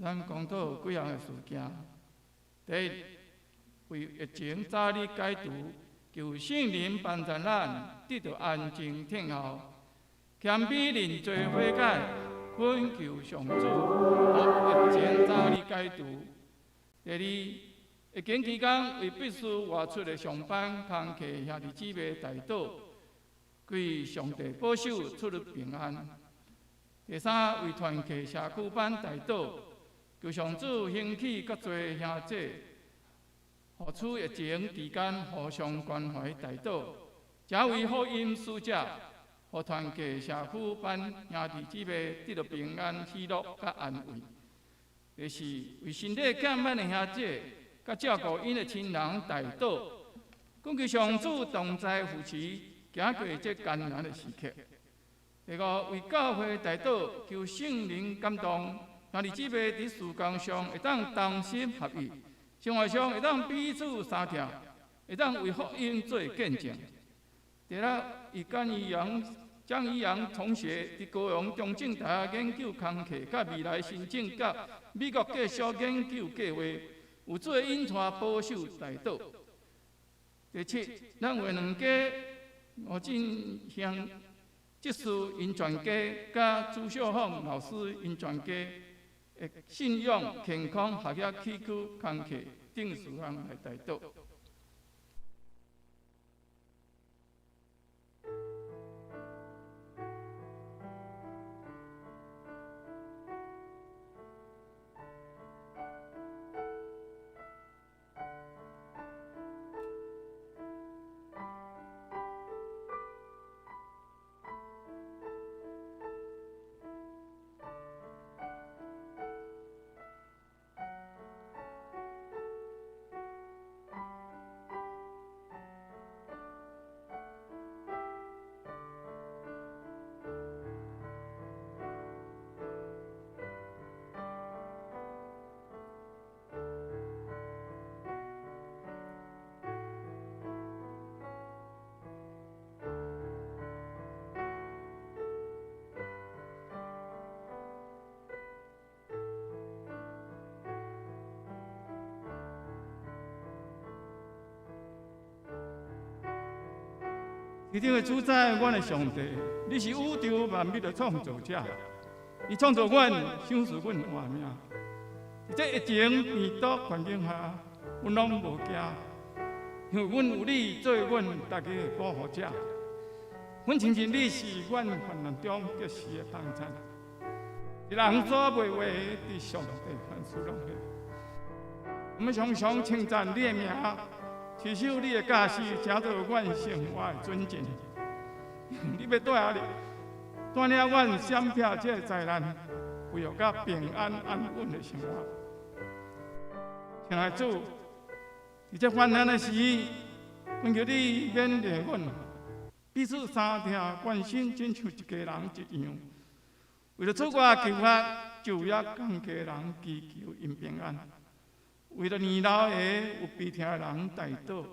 咱公道有几项的事件。第一，为疫情早日解除，求圣灵帮助咱得到安静等候，谦卑认罪悔改，恳求上主，予疫情早日解除。第二，疫情期间为必须外出的上班工课兄弟姊妹代祷，归上帝保守出入平安。第三，为团契社区班代祷，求上主兴起较济兄弟，予处疫情期间互相关怀代祷，成为福音使者，予团契社区班兄弟姊妹得到平安、喜乐佮安慰。第四，为身体减慢的兄弟，佮照顾𪜶的亲人代祷，恳求上主同在扶持，行过这艰难的时刻。第五，为教会代祷，求圣灵感动，兄弟姊妹伫事工上会当同心合意，生活上会当彼此相疼，会当为福音做见证。第六，为江怡阳、江怡阳同学伫高雄中正大学研究工课，佮未来申请到美国继续研究计划，有主的引带保守代祷。第七，咱为两家吴进兴执事𪜶全家，佮朱秀凤老师𪜶全家的信仰、健康、学业、起居、工课等事项来代祷。天顶的主宰，阮的上帝，你是宇宙万物的创造者，伊创造阮，赏赐阮活命。伫这疫情病毒环境下，阮拢无惊，因为阮有你做阮大家的保护者。阮相信你是阮患难中及时的帮助。人所袂话，伫上帝凡事拢会。我们常常称赞你的名。持守你的教示，成做阮生活的准则。你欲带领，带领阮闪避这个灾难，恢复较平安安稳的生活。亲爱的主，伫这患难的时，恳求你勉励阮，彼此相疼关心，亲像一家人一样。为了出外求学、就业、工课人祈求𪜶平安。为了年老的有悲痛的人代祷，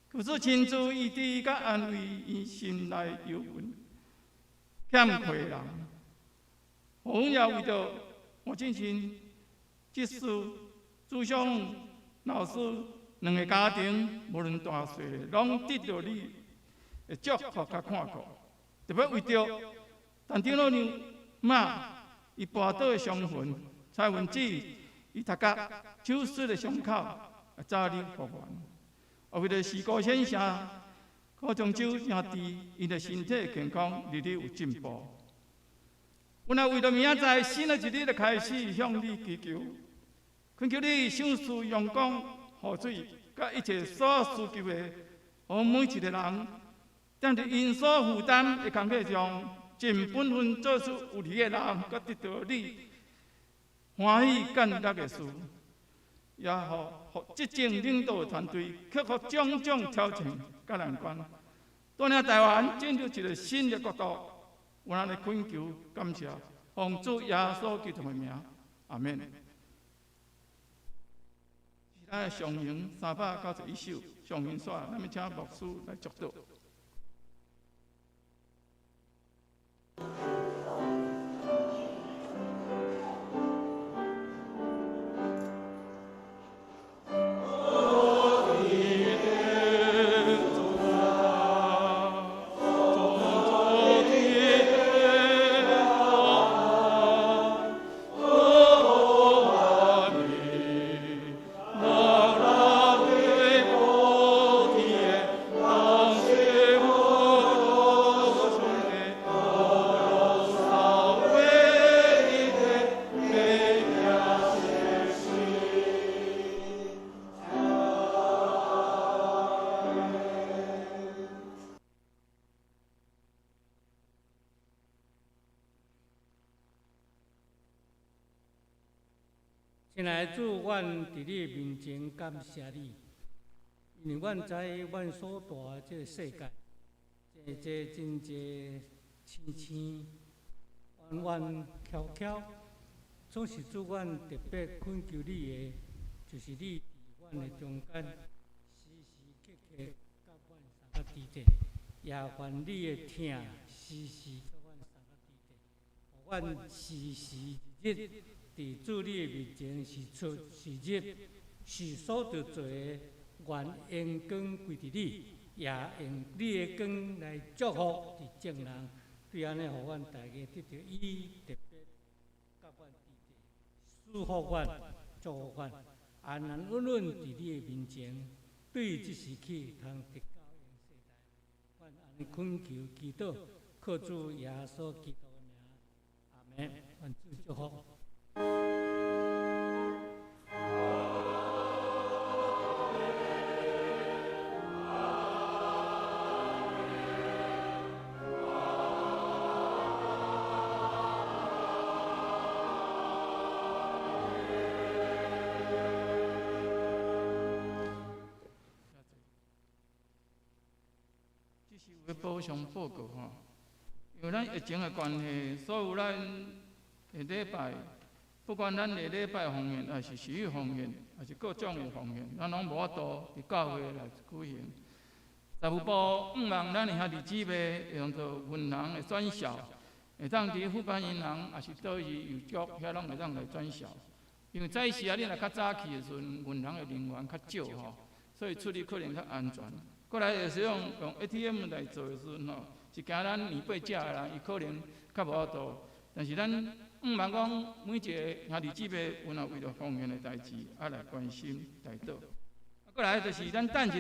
求主亲自医治佮安慰𪜶心内忧闷、欠亏的人。予阮也为著吴进新、执事、朱松老师两个家庭，无论大细，拢得到你的祝福佮看顾。特别为著陈长老娘妈伊跋倒的伤痕，蔡文子。伊头壳手术的伤口，早日复原。啊，为著时高先生、高中洲兄弟，𪜶的身体健康日日有进步。阮也为著明仔载新的一日的开始，向你祈求，恳求你赏赐阳光、雨水，佮一切所需求的，予每一个人，踮伫𪜶所负担的工课上，尽本分做出有利的人，佮得到你欢喜感激的事，也予执政领导团队克服种种挑战佮难关，带领台湾进入一个新的国度。阮按呢恳求感谢，奉主耶稣基督的名，阿们。咱上行391首，上行煞，咱欲请牧师来祝祷。親愛的主，阮佇你面前感謝你，因為阮知阮所蹛的這个世界，真濟真濟星星，彎彎曲曲，總是主，阮特別懇求你的，就是你佇阮的中間，時時刻刻佮阮相佮佇咧，也願你的疼時時佮阮相佮佇咧，予阮時時日日佇主你的面前是出是入，是所著做的，願榮光歸佇你，也用你的光來祝福佇眾人，對按呢，予阮大家得著伊特別佮阮佇咧，賜福阮，祝福阮，安安穩穩佇你的面前，對這時起通得到永世代。阮按呢懇求祈禱，靠主耶穌基督的名，阿們，願主祝福。這是有個補充報告吼，因為咱疫情的關係，所有咱下禮拜，不管咱下禮拜奉獻，抑是時奉獻，抑是各種的奉獻，咱攏無法度佇教會來舉行。財務部向望咱的兄弟姊妹會用做銀行的轉銷，會當佇富邦銀行，抑是佗位郵局遐攏會當來轉銷。因為早時啊，你若較早去的時陣，銀行的人員較少吼，所以出入可能較安全。過來就是用 ATM 來做的時陣吼，是驚咱年輩者的人，伊可能較無法度。但是咱向望講，每一个兄弟姊妹，有若為著奉獻的代誌，啊來關心代禱。啊，過來就是咱等一下，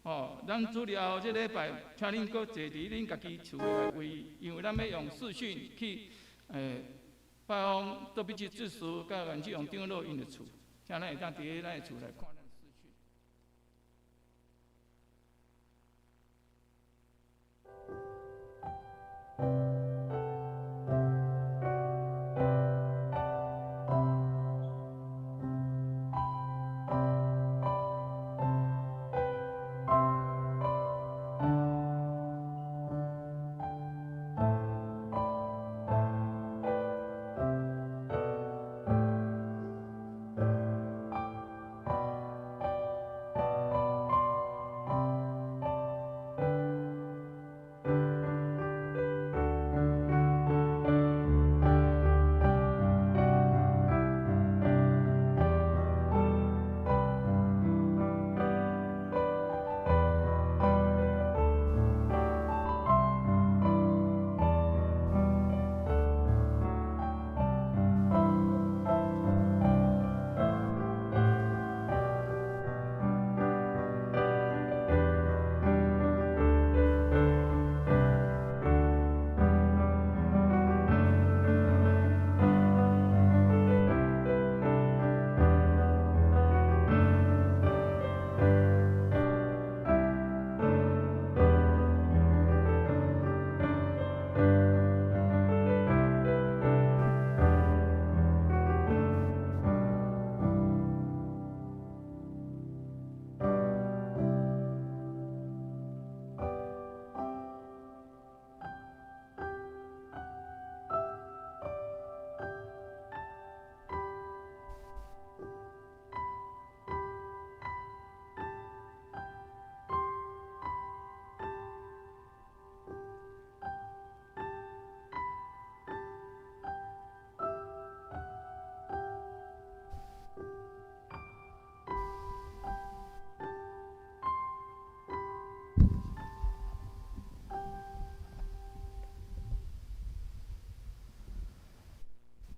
吼，咱主了這禮拜，請恁閣坐佇恁家己厝的位，因為咱欲用視訊去，拜訪杜比吉執事佮袁志勇長老𪜶的厝，請咱會當佇咱的厝來看。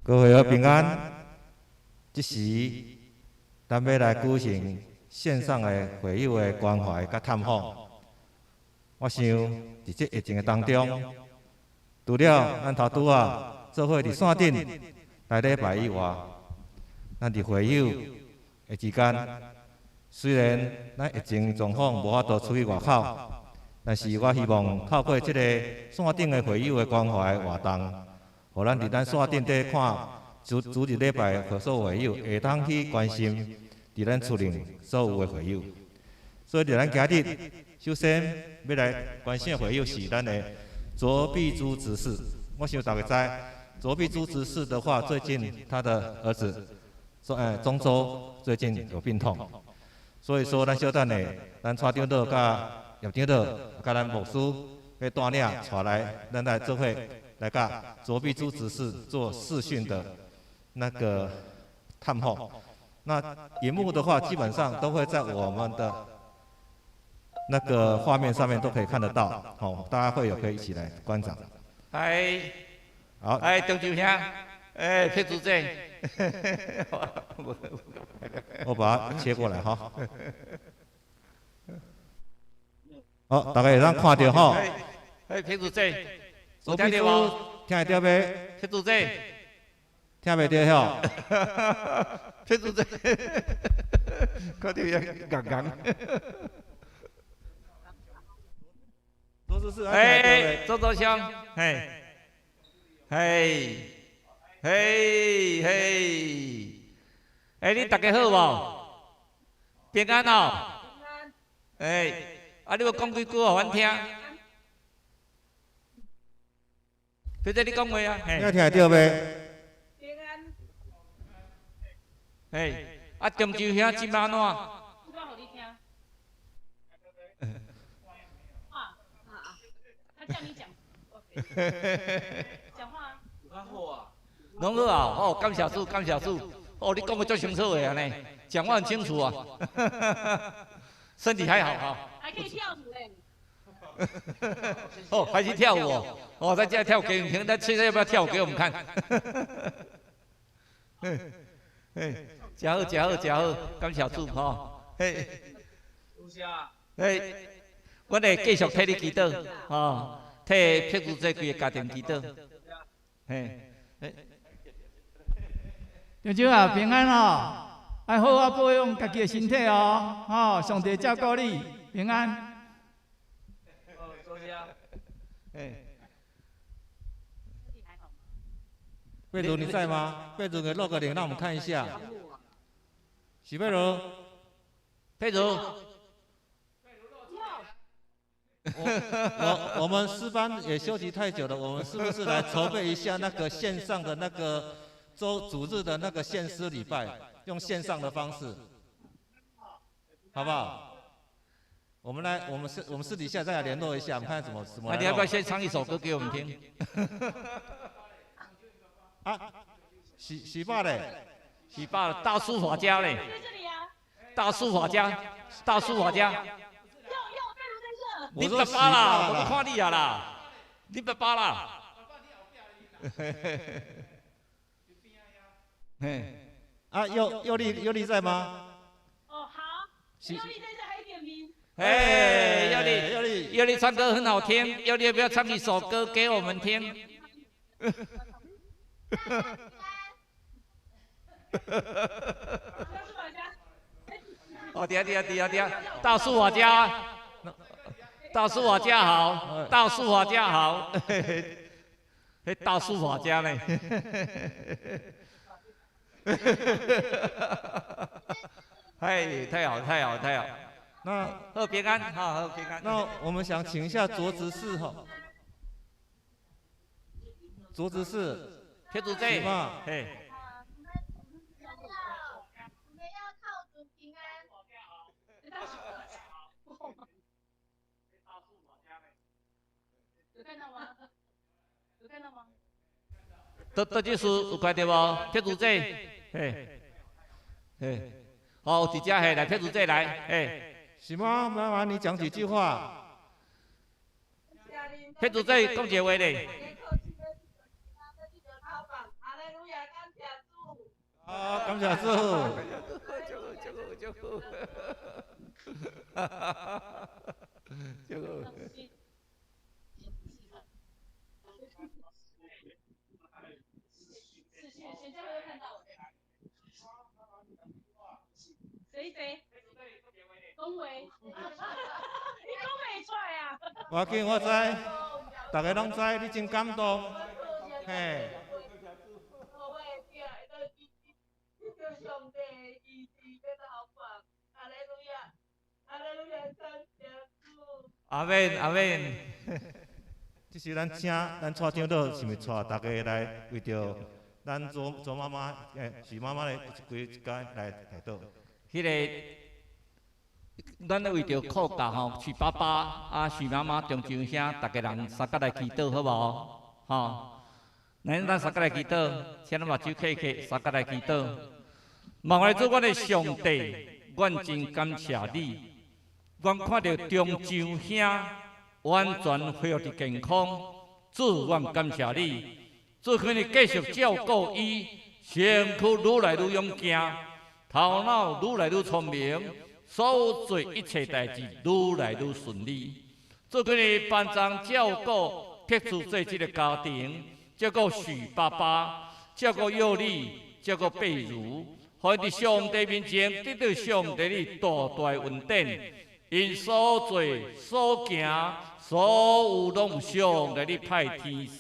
各位好平安。這時，咱欲來舉行線上的會友的關懷佮探訪。我想，佇這疫情的當中，除了咱頭拄仔做伙佇線頂來禮拜以外，咱佇會友的之間，雖然咱疫情狀況無法度出去外口，但是我希望透過這个線頂的會友的關懷活動，予咱佇咱線頂底看主主日礼拜所有会友会当去关心伫咱厝里所有的会友。所以伫咱今日，首先欲来关心的会友是咱的卓碧珠执事。我想大家知，卓碧珠执事的话，最近他的儿子中州最近有病痛，所以说咱小等下，咱蔡长老佮叶长老佮咱牧师欲带领𤆬来，咱来做伙来佮卓碧珠执事做视讯的那个探访。那荧幕的话，基本上都会在我们的那个画面上面都可以看得到，好，大家会有可以一起来观赏。哎，好，哎，中州兄，哎，佩主姐，我把它切过来哈。好，大家会当看著吼。哎，佩主姐，卓碧珠听会著袂？佩主姐，听袂著吼？佩主姐，看著伊戆戆。哎，周周兄，嘿，嘿，嘿嘿，哎，你大家好无？平安哦。哎，啊，你欲讲几句予阮听？佩姐，你讲话啊？你听会著袂？平安。嘿，啊，中州兄这摆按怎？我予你听。他叫你讲，讲话啊。拢好啊，哦，感谢主，感谢主。哦，你讲得足清楚的按呢，讲话很清楚啊。身体还好哈。还可以跳舞嘞。哦，还是跳舞哦。哦，在家跳给你听，那现在要不要跳舞给我们看？嘿，真好，真好，真好，感谢主吼。嘿。嘿。阮会继续替你祈祷，吼，替佩如姐规个家庭祈祷。嘿，中州啊，平安哦，爱好好保养家己的身体哦，吼，上帝照顾你，平安。好，多谢。嘿。佩如你在吗？佩如给露个脸，让我们看一下。许佩如，佩如。我们诗班也休息太久了，我们是不是来筹备一下那个线上的那个周主日的那个献诗礼拜，用线上的方式，好不好？我们来，我们私底下再来联络一下，我们看怎么怎么。那你要不要先唱一首歌给我们听？啊，许爸嘞，许爸大书法家嘞，大书法家，大书法家。你爸爸啦，我看你啊啦，你爸爸啦。嘿，啊，佑力在吗？哦，好。佑力在这还点名。哎，佑力，佑力，佑力唱歌很好听，佑力要不要唱一首歌给我们听？哦，对啊对啊对啊对啊，大书法家。大书法家好，大书法家好，嘿，大书法家呢？嘿，太好，太好，太好。那好平安，好好平安。那我们想请一下卓执事哈，卓执事，铁主姐，嘿。有看到吗？有看到吗？倒这书有看到无？铁主姐，嘿，嘿，好，伫遮嘿，来铁主姐来，嘿。是吗？妈妈，你讲几句话。铁主姐讲一个话咧。好，感谢主。就好，就好。谁谁？讲话，你讲袂出来啊？无要紧，我知，大家拢知，你真感动，嘿。阿免阿免。這時咱請咱蔡長老，是毋是帶大家來為著咱祖祖媽媽、許媽媽的規一家來代禱？彼个，咱咧為著靠教吼，許爸爸啊、許媽媽、中正兄，逐家人相佮來祈禱，好無？吼，咱相佮來祈禱，請咱目睭閉起，相佮來祈禱。望來主，阮的上帝，阮真感謝你。阮看著中正兄完全恢復佇健康，主，阮感謝你。主，請你繼續照顧伊，身軀愈來愈勇健，頭腦愈來愈聰明，所有做一切代誌愈來愈順利。主，請你幫助照顧碧珠做這个家庭，照顧許爸爸，照顧幼女，照顧貝如，予𪜶佇上帝面前得到上帝你大大的恩典。𪜶所做所行，所有攏有上帝你派天使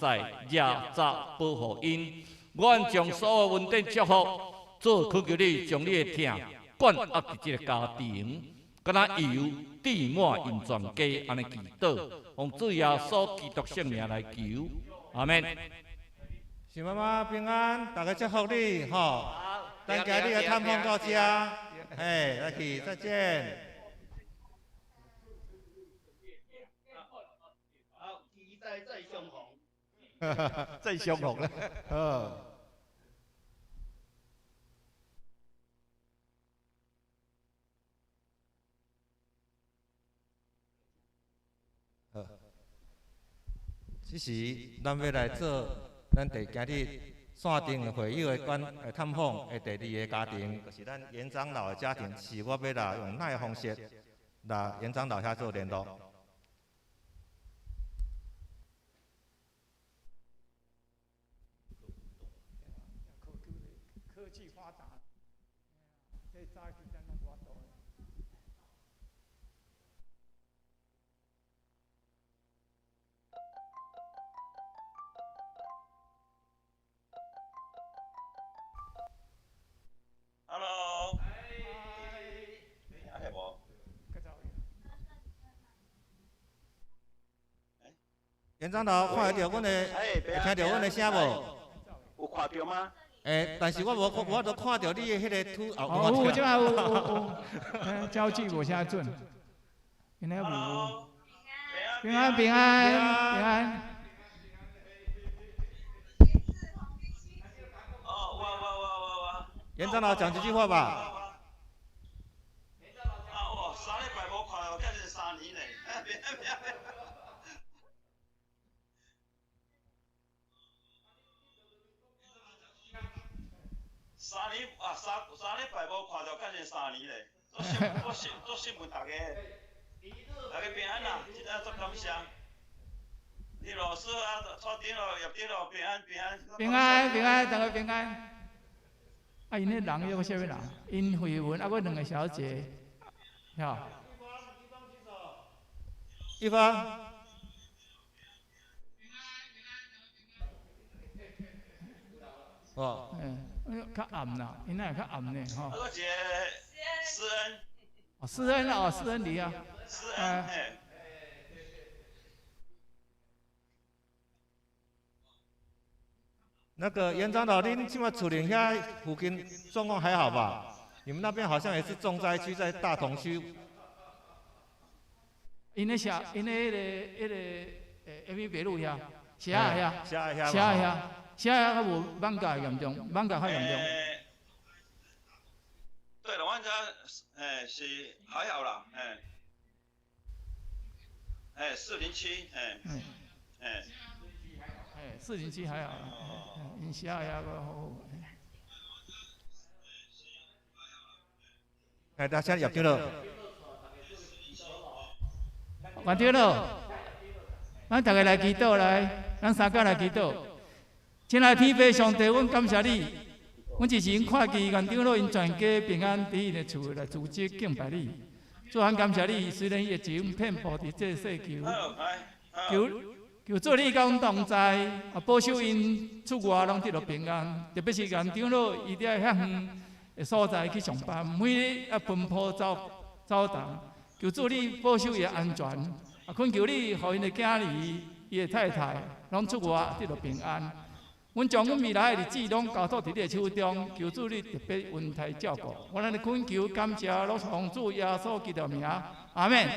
掠閘保護𪜶。阮將所有恩典祝福，主懇求你將你的疼灌壓佇這个家庭，敢若油注滿𪜶全家，按呢祈禱，奉主耶穌基督聖名來求，阿們。許媽媽平安，大家祝福你吼。等今日的探訪到這，嘿，來去，再見。好，期待再相逢。再相逢咧，好。好，這時咱欲來做咱佇今日線頂會友的關探訪的第二个家庭，就是咱嚴長老的家庭，是我欲來用哪个方式來嚴長老遐做聯絡？科技發達，這早期咱攏無法度。 Hello。聽無？嚴長老看會著阮的，會聽著阮的聲無？有看著嗎？但是我無，我都看著你的彼个圖。哦，有，這擺有有有，焦距無啥準。𪜶遐無。平安平安平安。嚴長老講幾句話吧。啊，哇，3禮拜無看，將近3年嘞。3年啊，三禮拜無看著，將近3年嘞。足新聞大家，大家平安啦，真正足感謝。李老師啊，蔡長老、葉長老，平安平安。平安平安，大家平安。啊，𪜶彼人抑閣啥物人？殷慧文，啊，閣兩个小姐，吼。一方。哦。嗯，較暗啦，𪜶那會較暗呢，吼。啊，閣一个施恩。哦，施恩哦，施恩佇啊。施恩，嘿。那個嚴長老，恁這馬厝裡遐附近狀況還好吧？你們那邊好像也是重災區，在大同區。𪜶咧寫，𪜶咧彼個彼個永美北路遐，寫啊遐，寫啊遐，寫啊遐，寫啊較無艋舺嚴重，艋舺較嚴重。對啦，阮遮是還好啦，士林區，士林區還好啦，𪜶寫啊遐閣好。哎，大家葉長老。葉長老，咱逐个來祈禱來，咱三甲來祈禱。親愛天父上帝，阮感謝你，阮一時看見顏長老𪜶全家平安佇𪜶的厝來組織敬拜你。主，咱感謝你，雖然疫情遍布佇這世球，求主你佮阮同在，啊，保守𪜶出外攏得著平安。特別是顏長老，伊佇遐遠的所在去上班，每日啊奔波走動，求主你保守伊的安全，啊，懇求你，予𪜶的囝兒、伊的太太，攏出外得著平安。阮將阮未來的日子攏交託佇你的手中，求主你特別恩待照顧。阮按呢懇求感謝，攏奉主耶穌基督名，阿們。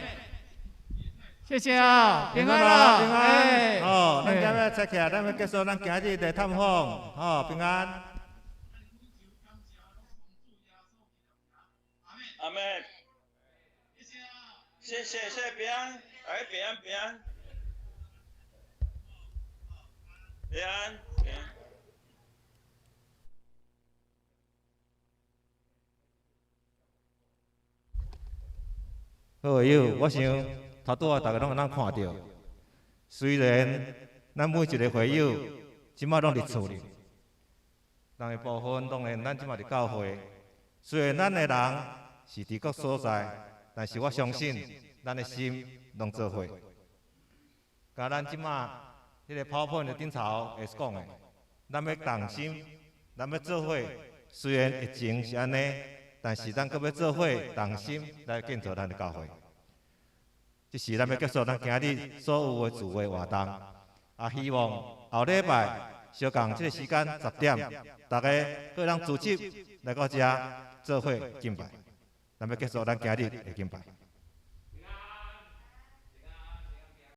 謝謝啊，平安啦，平安。哦，咱今欲撤起來，咱欲結束咱今日的探訪，哦，平安。阿們。謝謝謝謝平安，大家平安平安。平安平安。好朋友，我想頭拄仔逐家攏會當看著，雖然咱每一个會友這擺攏佇厝裡，人的部分當然咱這擺佇教會，雖然咱的人是佇各所在，但是我相信咱的心攏做伙。佮咱這擺彼个 PowerPoint 的頂頭會講的，咱欲同心，咱欲做伙。雖然疫情是按呢，但是咱閣欲做伙同心來建造咱的教會。這是咱欲結束咱今日所有的聚會活動。啊，希望後禮拜相仝這个時間10點，逐家閣會當組織來到遮做伙敬拜。咱欲結束咱今日的敬拜。